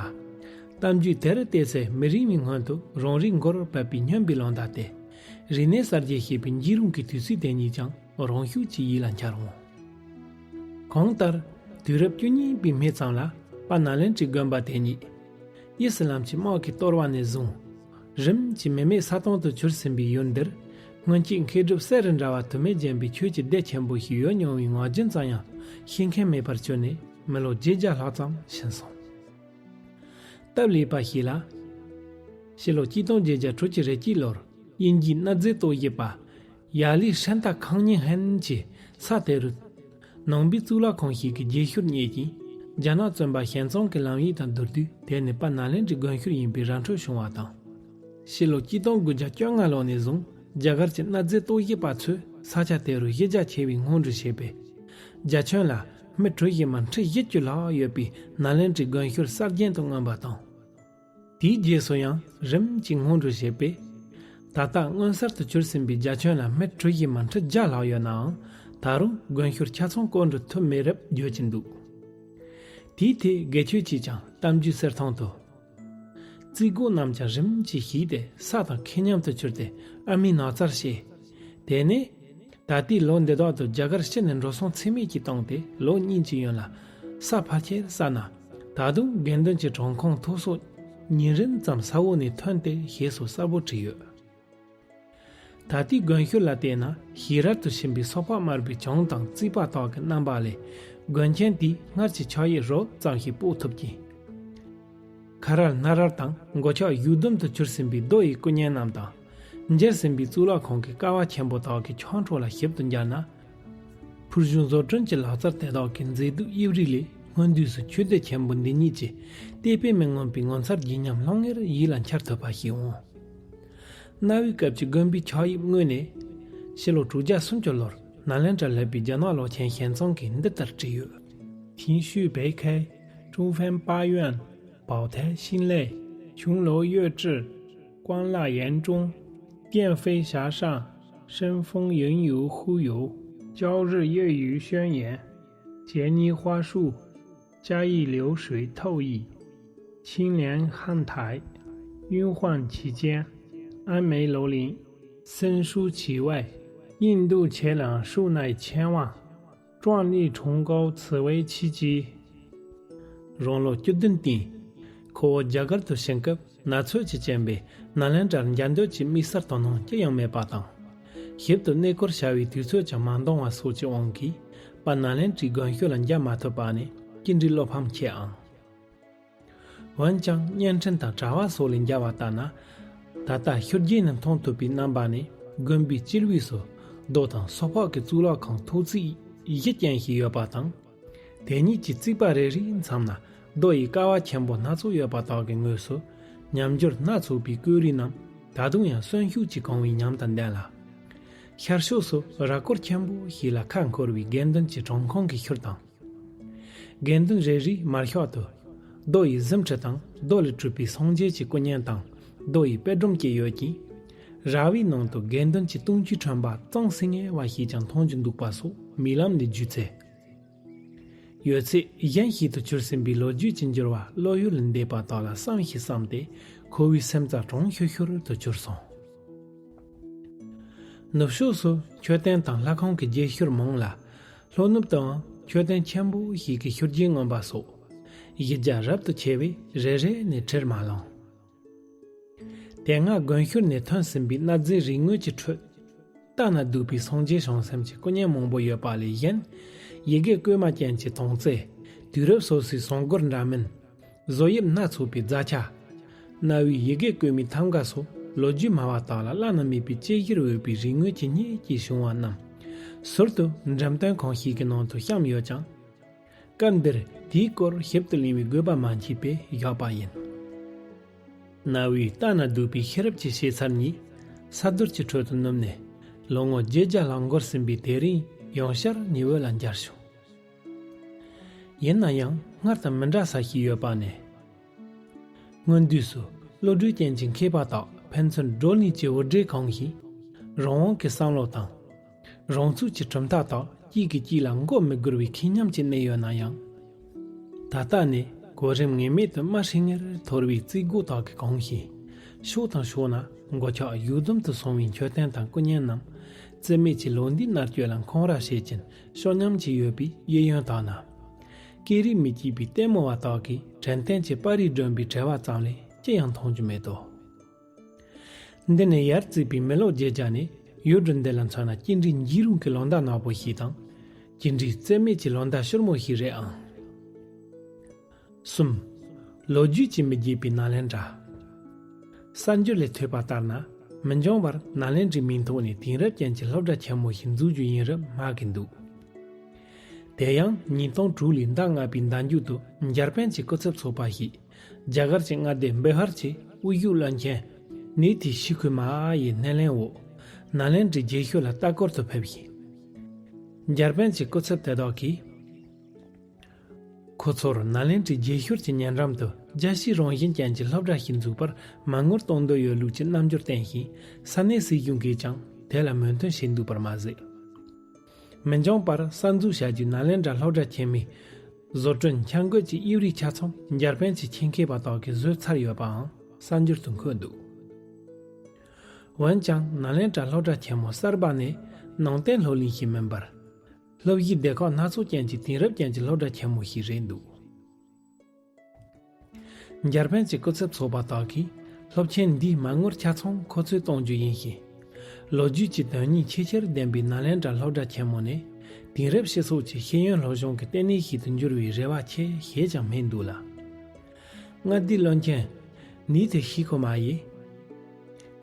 གཏམ་རྒྱུད་དེར་བལྟས་ཚེ་མི་རིང་བའི་སྔོན་དུ་རང་རེའི་མགོར་བབས་པའི་སྨྱོན་པའི་ལོ་ཟླ་སྟེ། རིག་གནས་གསར་བརྗེ་ཞེས་པའི་འཇིགས་རུང་གི་དུས་ཚིགས་དེ་ཉིད་ཀྱང་རང་ཤུགས་ཀྱིས་ཡིད་ལ་འཆར་འོང་། གང་ལྟར། དུས་རབས་བཅུ་གཉིས་པའི་སྨད་ཙམ་ལ་དཔལ་ནཱ་ལེནྡྲའི་དགོན་པ་དེ་ཉིད། དབྱི་སི་ལམ་གྱི་དམག་གིས་གཏོར་བ་ནས་བཟུང་། རིམ་གྱིས་མི་མེད་ས་སྟོང་དུ་གྱུར་ཟིན་པའི་ཡུལ་འདིར། སྔོན་ཆད་མཁས་གྲུབ་གསེར་རི་འདྲ་བ་དུ་མས་བརྒྱན་པའི་ཆོས་ཀྱི་སྡེ་ཆེན་པོ་ཞིག་ཡོད་མྱོང་བའི་ངག་རྒྱུན་ཙམ་ཡང་ཤེས་མཁན་མེད་པར་གྱུར་ནས་མི་ལོ་བརྒྱད་བརྒྱ་ལྷག་ཙམ་ཕྱིན་སོང་། སྟབས་ལེགས་པ་ཞིག་ལ། ཕྱི་ལོ་ཆིག་སྟོང་བརྒྱད་བརྒྱ་དྲུག་ཅུ་རེ་གཅིག་ལོར་དབྱིན་ཇིའི་གནའ་རྫས་རྟོག་ཞིབ་པ། ཡ་ལི་ཧྲན་ཏ་ཁང་ཉིན་ཧན་གྱིས་ས་དེ་རུ། ནང་པའི་གཙུག་ལག་ཁང་ཞིག་གི་རྗེས་ཤུལ་རྙེད་ཅིང་། རྒྱ་ནག་བཙོན་པ་ཞན་ཙང་གི་ལམ་ཡིག་དང་བསྡུར་དུས་དེ་ནི་དཔལ་ནཱ་ལེནྡྲའི་དགོན་ཤུལ་ཡིན་པའི་ར་འཕྲོད་བྱུང་བ་དང་། ཕྱི་ལོ་ཆིག་སྟོང་དགུ་བརྒྱ་བཅོ་ལྔ་ལོ་ནས་བཟུང་རྒྱ་གར་གྱི་གནའ་རྫས་རྟོག་ཞིབ་པ་ཚོས་ས་ཆ་དེ་རུ་གཞི་རྒྱ་ཆེ་བའི་སྔོན་འགྲོ་བྱས་པས། རྒྱ་ཁྱོན་ལ་མི་གྲུ་བཞི་མ་ཁྲི་བཞི་བཅུ་ལྷག་ཡོད་པའི་ནཱ་ལེནྡྲའི་དགོན་ཤུལ་གསར་རྒྱན་དུ་མངོན་པ་དང་། དེའི་རྗེས་སུ་ཡང་རིམ་གྱིས་སྔོན་འགྲོ་བྱས་པས། ད་ལྟ་མངོན་གསལ་དུ་གྱུར་ཟིན་པའི་རྒྱ་ཁྱོན་ལ་མི་གྲུ་བཞི་མ་ཁྲི་བརྒྱ་ལྷག་ཡོད་ནའང་ད་རུང་དགོན་ཤུལ་ཆ་ཚང་བསྐོར་འགྲོ་ཐུབ་མེད་རབས་བརྗོད་ཀྱིན་འདུག་དེའི་ཐད་དགེ་ཆོས་ཀྱིས་ཀྱང་གཏམ་རྒྱུད་གསེར་ཐང་དུ། རྩིས་སྒོ་རྣམས་ཀྱང་རིམ་གྱིས་ཞིག་སྟེ་ས་དང་ཁེ་མཉམ་དུ་གྱུར་ཏེ་ཨ་མའི་ནགས་ཚལ་བྱས། དེ་ནས། ད་ལྟའི་ལོ་འདི་དག་ཏུ་རྒྱ་གར་ཕྱི་ནས་འགྲོ་སོང་ཚད་མེད་ཀྱིས་བཏང་སྟེ་ལོ་གཉིས་ཀྱི་ཡུན་ལ་ས་ཕལ་ཆེར་བསགས་ན། ད་དུང་དགེ་འདུན་གྱི་གྲོང་ཁོངས་མཐོ་སོགས་ཉིན་རེ་ཙམ་ས་འོག་ནས་ཐོན་ཏེ་ཞེས་སོགས་གསལ་པོ་བྲིས་ཡོད། ད་ལྟའི་དགོན་ཤུལ་ལ་བལྟས་ན་ཞིག་རལ་དུ་ཕྱིན་པའི་སོ་ཕག་དམར་པོའི་གྱང་དང་རྩིག་པ་དག་གི་རྣམ་པ་ལས་དགོན་ཆེན་དེའི་སྔར་གྱི་ཆགས་དབྱིབས་རོབ་ཙམ་ཞིག་དཔོག་ཐུབ་ཀྱི། ཁ་རལ་སྣ་རལ་དང་མགོ་ཆག་གཞུ་བསྡོམས་དུ་གྱུར་ཟིན་པའི་རྡོ་ཡི་སྐུ་བརྙན་རྣམས་དང་། འགྱེལ་ཟིན་པའི་གཙུག་ལག་ཁང་གི་ཀ་བ་ཆེན་པོ་དག་གི་ཆོ་འཕྲུལ་ལ་ཞིབ་ཏུ་མཇལ་ན། ཕུལ་བྱུང་བཟོ་སྐྲུན་གྱི་ལག་རྩལ་དེ་དག་གི་མཛེས་སྡུག་དབྱིབས་རིས་ལས་སྔོན་དུས་སུ་ཆོས་སྡེ་ཆེན་པོ་འདི་ཉིད་ཀྱི་གཏེར་དཔེ་མི་མངོན་པའི་ངོ་མཚར་བརྗིད་ཉམས་ལྷང་ངེར་ཡིད་ལ་འཆར་ཐུབ་པ་ཞིག་འོང་། གནའ་བོའི་སྐབས་ཀྱི་དགོན་པའི་ཆགས་དབྱིབས་དངོས་ནི། ཕྱི་ལོ་དྲུག་བརྒྱ་སུམ་ཅུ་ལོར་ནཱ་ལེནྡྲར་སླེབས་པའི་རྒྱ་ནག་ལོ་ཆེན་ཞན་ཙང་གིས་འདི་ལྟར་བྲིས་ཡོད། 庭序北开，中分八院，宝台新类，琼楼玉质，光蜡岩钟，电飞霞上，深峰云游忽游，朝日夜雨轩岩，杰尼花树，嘉义流水透溢，青莲汉台，云幻其间，安梅楼林，森书其外，印度茄榄树乃千万，壮丽崇高，此为其极。རང་ལོ་བཅུ་བདུན་སྟེང་། ཁོ་བོ་རྒྱ་གར་དུ་ཕྱིན་སྐབས་ན་ཚོད་ཀྱིས་རྐྱེན་པས་ནཱ་ལེནྡྲར་མཇལ་འདོད་ཀྱི་དམིགས་བསལ་དོ་སྣང་ཅི་ཡང་མེད་པ་དང་། ཞིབ་ཏུ་གནས་སྐོར་བྱ་བའི་དུས་ཚོད་ཀྱང་མ་འདང་བ་སོགས་ཀྱི་དབང་གིས་དཔལ་ནཱ་ལེནྡྲའི་དགོན་ཤུལ་ལ་མཇལ་མ་ཐུབ་པ་ནི་ཅི་འདྲའི་བློ་ཕམ་ཆེ་ཨང་། འོན་ཀྱང་བརྙན་འཕྲིན་དང་དྲ་བ་སོགས་ལས་མཇལ་བ་ལྟར་ན། ད་ལྟ་ཤུལ་རྗེས་ནས་མཐོང་ཐུབ་པའི་རྣམ་པ་ནི་དགོན་པའི་དཀྱིལ་དབུས་སུ་རྡོ་དང་སོ་ཕག་གི་གཙུག་ལག་ཁང་ཐོག་བརྩེགས་བཞི་ཅན་ཞིག་ཡོད་པ་དང་། དེ་གཉིས་ཀྱི་རྩིག་པ་རེ་རེའི་མཚམས་ན་རྡོ་ཡི་ཀ་བ་ཆེན་པོ་སྣ་ཚོགས་ཡོད་པ་དག་གི་ངོས་སུ་ཉམས་འགྱུར་སྣ་ཚོགས་པའི་བརྐོས་རིས་རྣམས་ད་དུང་ཡང་གསོན་ཤུགས་ཀྱིས་གང་བའི་ཉམས་དང་ལྡན་ལ། ཤར་ཕྱོགས་སུ་ར་སྐོར་ཆེན་པོ་ཞིག་ལ་ཁ་འཁོར་བའི་དགེ་འདུན་གྱི་གྲོང་ཁོངས་ཀྱི་ཤུལ་དང་། དགེ་འདུན་རེ་རེའི་མར་ཤག་ཏུ། རྡོ་ཡི་གཟིམ་ཁྲི་དང་རྡོ་ལས་གྲུབ་པའི་སངས་རྒྱས་ཀྱི་སྐུ་བརྙན་དང་རྡོ་ཡི་དཔེ་སྒྲོམ་བཅས་ཡོད་ཅིང་། ར་བའི་ནང་དུ་དགེ་འདུན་གྱི་བརྟུལ་ཞུགས་ཁྲོན་པ་གཙང་སིང་ངེ་བ་ཞིག་ཀྱང་མཐོང་རྒྱུ་འདུག་པ་སོགས་མིག་ལམ་ནས་བརྒྱུད་ཚེ། ཡོད་ཚད་གཞན་ཞིག་ཏུ་གྱུར་ཟིན་པའི་ལོ་རྒྱུས་ཀྱི་འགྱུར་བ་བློ་ཡུལ་ལས་འདས་པ་དག་ལ་བསམ་ཞིང་བསམ་སྟེ་ཁོ་བོའི་སེམས་རྩ་གྲང་ཤུར་ཤུར་དུ་གྱུར་སོང་། ནུབ་ཕྱོགས་སུ་མཆོད་རྟེན་དང་ལྷ་ཁང་གི་རྗེས་ཤུལ་མང་ལ། ལྷོ་ནུབ་ཏུའང་མཆོད་རྟེན་ཆེན་པོ་ཞིག་གི་ཤུལ་རྗེས་མངོན་པ་སོགས། གཞི་རྒྱ་རབ་ཏུ་ཆེ་བས་རེ་རེ་ནས་ཁྲིར་མ་ལང་། དེ་སྔ་དགོན་ཤུལ་ནས་ཐོན་ཟིན་པའི་གནའ་རྫས་རིག་དངོས་ཀྱི་ཁྲོད། ལྟ་ན་སྡུག་པའི་སངས་རྒྱས་བྱང་སེམས་ཀྱི་སྐུ་བརྙན་མང་པོ་ཡོད་པ་ལས་གཞན། ཡི་གེ་བརྐོས་མ་ཅན་གྱི་དོང་རྩེ། དུས་རབས་སོ་སོའི་ཟངས་སྒོར་འདྲ་མིན། བཟོ་དབྱིབས་སྣ་ཚོགས་པའི་རྫ་ཆ། གནའ་བོའི་ཡི་གེ་བརྐོས་མའི་ཐང་ག་སོགས་ ལོ་རྒྱུས་སྨྲ་བ་དག་ལ་བླ་ན་མེད་པའི་དཔྱད་གཞིར་འོས་པའི་རིག་དངོས་ཀྱི་སྙེད་ཀྱིས་བྱུང་བ་རྣམས་ཟུར་དུ་འགྲེམས་སྟོན་ཁང་ཞིག་གི་ནང་དུ་བཤམས་ཡོད་ཀྱང་། སྐབས་འདིར་དེའི་སྐོར་ཞིབ་ཏུ་གླེང་བའི་དགོས་པ་མ་མཆིས་པས་བཞག་པ་ཡིན། གནའ་བོའི་ལྟ་ན་སྡུག་པའི་ཤེས་རབ་ཀྱི་ཞེ་སར་ཉིད་ས་རྡུལ་གྱི་ཁྲོད་དུ་ནུབ་ནས་ལོ་ངོ་བརྒྱད་བརྒྱ་ལྷག་འགོར་ཟིན་པའི་དེ་རིང་ཡང་བསྐྱར་ཉི་འོད་ལ་འབྱར་བྱུང་། ཡིན་ན་ཡང་སྔར་དང་མི་འདྲ་ས་ཞིག་ཡོད་པ་ནི། སྔོན་དུས་སུ་བློ་གྲོས་ཅན་གྱི་མཁས་པ་དག་ཕན་ཚུན་བགྲོ་གླེང་གི་འུར་སྒྲས་གང་ཞིང་། རང་དབང་གི་བསམ་བློ་དང་། རང་ཚུགས་ཀྱི་གྲུབ་མཐའ་དག་གཅིག་གིས་གཅིག་ལ་མགོ་མི་སྒུར་བའི་ཁེ་ཉམས་ཀྱིས་གནས་ཡོད་ན་ཡང་། ད་ལྟ་ནི་གོ་རིམ་ངེས་མེད་དུ་དམའ་ཧྲིང་ངེར་འཐོར་བའི་རྩིས་སྒོ་དག་གིས་གང་ཞིང་། ཕྱོགས་དང་ཕྱོགས་ན་མགོ་ཆག་གཡུག་སྡོམ་དུ་སོང་བའི་མཆོད་རྟེན་དང་སྐུ་བརྙན་རྣམས་རྩིས་མེད་ཀྱི་ལོ་ཟླའི་མནར་གཅོད་ལ་འཁང་ར་བྱེད་ཀྱིན་ཤོ་ཉམས་ཀྱིས་གཡོས་པའི་གཡས་གཡོན་དག་ན། སྐད་རིགས་མི་གཅིག་པའི་ལྟད་མོ་བ་དག་གིས་དྲན་རྟེན་གྱི་པར་རིས་སྒྲོན་པའི་བྲེལ་བ་ཙམ་ལས་ཅི་ཡང་མཐོང་རྒྱུ་མེད་དོ། འདི་ནི་ཡར་བརྩིས་པའི་མི་ལོ་བརྒྱད་བརྒྱ་ནས་ཡུལ་གྲུ་འདི་ལ་མཚོན་ན་ཅི་འདྲའི་འཇིགས་རུང་གི་ལོ་ཟླ་ནག་པོ་ཞིག་དང་། ཅི་འདྲའི་རྩིས་མེད་ཀྱི་ལོ་ཟླ་ཤུར་མོ་ཞིག་རེད་ཨང་། གསུམ། ལོ་རྒྱུས་ཀྱིས་མི་བརྗེད་པའི་ནཱ་ལེནྡྲ། གསར་འགྱུར་ལས་ཐོས་པ་ལྟར་ན། མི་འགྱང་བར་ནཱ་ལེནྡྲའི་མིང་ཐོག་ནས་དེང་རབས་ཅན་གྱི་སློབ་གྲྭ་ཆེན་མོ་ཞིག་འཛུགས་རྒྱུ་ཡིན་རབས་སྨྲ་གི་འདུག་དེ་ཡང་ཉིས་སྟོང་དྲུག་ལོའི་ཟླ་ལྔ་པའི་ཟླ་མཇུག་ཏུ་འཇར་པན་གྱི་སྐུ་ཚབ་ཚོགས་པ་ཞིག་རྒྱ་གར་གྱི་མངའ་སྡེ་བི་ཧར་གྱི་དབུས་གཞུང་བློན་ཆེན་ནི་ཐི་ཤི་ཁུ་མ་ཡི་སྣེ་ལེན་འོག་ནཱ་ལེནྡྲའི་རྗེས་ཤུལ་ལ་ལྟ་སྐོར་དུ་ཕེབས་ཤིང་། འཇར་པན་གྱི་སྐུ་ཚབ་དེ་དག་གིས། ཁོ་ཚོར་ནཱ་ལེནྡྲའི་རྗེས་ཤུལ་གྱི་ཉེ་འགྲམ་དུ་རྒྱལ་སྤྱིའི་རང་བཞིན་ཅན་གྱི་སློབ་གྲྭ་ཞིག་འཛུགས་པར་མ་དངུལ་གཏོང་འདོད་ཡོད་ལུགས་ཀྱི་རྣམ་འགྱུར་བསྟན་ཞིང་། ས་གནས་སྲིད་གཞུང་གིས་ཀྱང་དེ་ལ་མོས་མཐུན་བྱས་འདུག་པར་མ་ཟད། མི་འགྱང་བར་གསར་འཛུགས་བྱ་རྒྱུའི་ནཱ་ལེནྡྲ་སློབ་གྲྭ་ཆེན་མོའི་བཟོ་སྐྲུན་འཆར་འགོད་ཀྱི་དབྱིབས་རིས་ཆ་ཚང་འཇར་པན་གྱི་ཆེད་མཁས་པ་དག་གིས་བཟོས་ཚར་ཡོད་པའང་གསར་འགྱུར་དུ་འཁོད་འདུག་འོན་ཀྱང་ནཱ་ལེནྡྲ་སློབ་གྲྭ་ཆེན་མོ་གསར་པ་ནི་ནང་བསྟན་སློབ་གླིང་ཞིག་མིན་པར། སློབ་གཞིའི་སྡེ་ཁག་སྣ་ཚོགས་ཅན་གྱི་དེང་རབས་ཅན་གྱི་སློབ་གྲྭ་ཆེན་མོ་ཞིག་རེད་འདུག་འཇར་པན་གྱི་སྐུ་ཚབ་ཚོགས་པ་དག་གིས་སློབ་ཆེན་འདིའི་མ་དངུལ་ཆ་ཚང་མཁོ་ཚོད་གཏོང་རྒྱུ་ཡིན་ཞིང་། ལོ་རྒྱུས་ཀྱི་དོན་སྙིང་ཆེས་ཆེར་ལྡན་པའི་ནཱ་ལེནྡྲ་སློབ་གྲྭ་ཆེན་མོ་ནི་དེང་རབས་སྤྱི་ཚོགས་ཀྱི་ཤེས་ཡོན་སློབ་སྦྱོང་གི་ལྟེ་གནས་ཤིག་ཏུ་འགྱུར་བའི་རེ་བ་ཆེ་ཞེ་ཅང་སྨིན་འདུག་ལ། མངའ་སྡེའི་བློན་ཆེན་ནི་ཐི་ཤི་ཁོ་མ་ཡིས།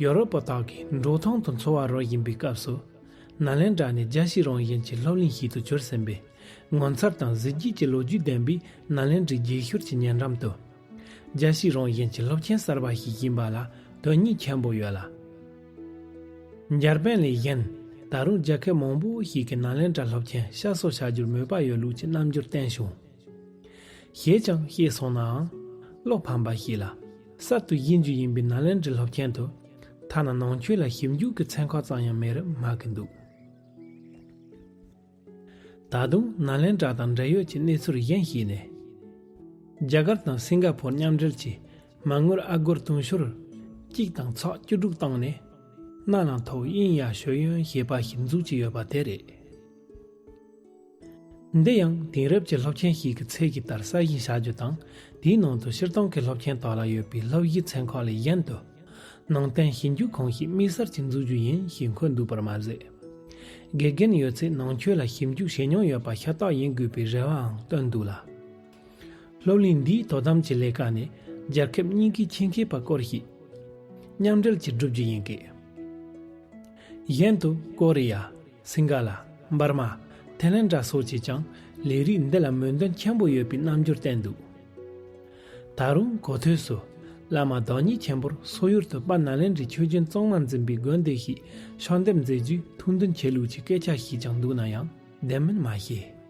ཡོ་རོབ་པ་དག་གིས་འབྲོག་ཐང་དུ་འཚོ་བ་རོལ་བཞིན་པའི་སྐབས་སུ། ནཱ་ལེནྡྲ་ནི་རྒྱལ་སྤྱིའི་རང་བཞིན་གྱི་སློབ་གླིང་ཞིག་ཏུ་གྱུར་ཟིན་པས། ངོ་མཚར་དང་གཟི་བརྗིད་ཀྱི་ལོ་རྒྱུས་ལྡན་པའི་ནཱ་ལེནྡྲའི་རྗེས་ཤུལ་གྱི་ཉེ་འགྲམ་དུ། རྒྱལ་སྤྱིའི་རང་བཞིན་གྱི་སློབ་ཆེན་གསར་པ་ཞིག་ཡིན་པ་ལ་དོན་སྙིང་ཆེན་པོ་ཡོད་ལ། འཇར་པན་ལས་གཞན། ད་རུང་རྒྱལ་ཁབ་མང་པོ་ཞིག་གིས་ནཱ་ལེནྡྲ་སློབ་ཆེན་བཤད་སྲོལ་བྱ་རྒྱུར་མོས་པ་ཡོད་ལུགས་ཀྱི་རྣམ་འགྱུར་བསྟན་བྱུང་། ཞེས་ཀྱང་བཤད་སོང་ནའང་། བློ་ཕམ་པ་ཞིག་ལ། གསར་དུ་གཞི་འཛུགས་ཡིན་པའི་ནཱ་ལེནྡྲའི་སློབ་ཆེན་དུ། ཐ་ན་ནང་ཆོས་ལ་ཞིབ་འཇུག་གི་ཚན་ཁག་ཙམ་ཡང་མེད་རབས་སྨྲ་གི་འདུག་ད་དུང་ནཱ་ལེནྡྲ་དང་འབྲེལ་ཡོད་ཀྱི་གནས་ཚུལ་གཞན་ཞིག་ནི། རྒྱ་གར་དང་སིང་ག་ཕོར་མཉམ་འབྲེལ་གྱིས་མ་དངུལ་ཨ་སྒོར་དུང་ཕྱུར་གཅིག་དང་ཚེག་བཅུ་དྲུག་བཏང་ནས། གནའ་ལམ་ཐོག་དབྱིན་ཡ་ཞོ་ཡོན་ཞེས་པ་ཞིག་འཛུགས་ཀྱི་ཡོད་པ་དེ་རེད། འདི་ཡང་དེང་རབས་ཀྱི་སློབ་ཆེན་ཞིག་གི་ཚད་ཀྱི་ལྟར་གསར་བཞེངས་བྱ་རྒྱུ་དང་། དེའི་ནང་དུ་སྤྱིར་བཏང་གི་སློབ་ཆེན་དག་ལ་ཡོད་པའི་སློབ་གཞིའི་ཚན་ཁག་ལས་གཞན་དུ། ནང་བསྟན་ཞིབ་འཇུག་ཁང་ཞིག་དམིགས་བསལ་གྱིས་འཛུགས་རྒྱུ་ཡིན་ཞེས་འཁོད་འདུག་པར་མ་ཟད། དགེ་རྒན་ཡོད་ཚད་ནང་ཆོས་ལ་ཞིབ་འཇུག་བྱེད་མྱོང་ཡོད་པ་ཤ་སྟག་ཡིན་དགོས་པའི་རེ་བའང་བཏོན་འདུག་ལ། སློབ་གླིང་འདིའི་དོ་དམ་གྱི་ལས་ཀ་ནི་རྒྱལ་ཁབ་གཉིས་ཀའི་ཆེད་མཁས་པ་སྐོར་ཞིག་མཉམ་འབྲེལ་གྱིས་བསྒྲུབ་རྒྱུ་ཡིན་སྐད། གཞན་དུ་ཀོ་རི་ཡ། སིང་ག་ལ། འབར་མ། ཐའི་ལེན་ཌ་སོགས་ཀྱིས་ཀྱང་ལས་རིགས་འདི་ལ་མོས་འདུན་ཆེན་པོ་ཡོད་པའི་རྣམ་འགྱུར་བསྟན་འདུག་ད་རུང་གོ་ཐོས་སུ། བླ་མ་བདག་ཉིད་ཆེན་པོར་སོག་ཡུལ་དུ་དཔལ་ནཱ་ལེནྡྲའི་ཆོས་རྒྱུན་གཙང་མ་འཛིན་པའི་དགོན་སྡེ་ཞིག་ཕྱག་འདེབས་མཛད་རྒྱུའི་ཐུགས་འདུན་ཆེ་ལུགས་ཀྱི་སྐད་ཆ་ཞིག་ཀྱང་འདུག་ན་ཡང་བདེན་མིན་མ་ཤེས།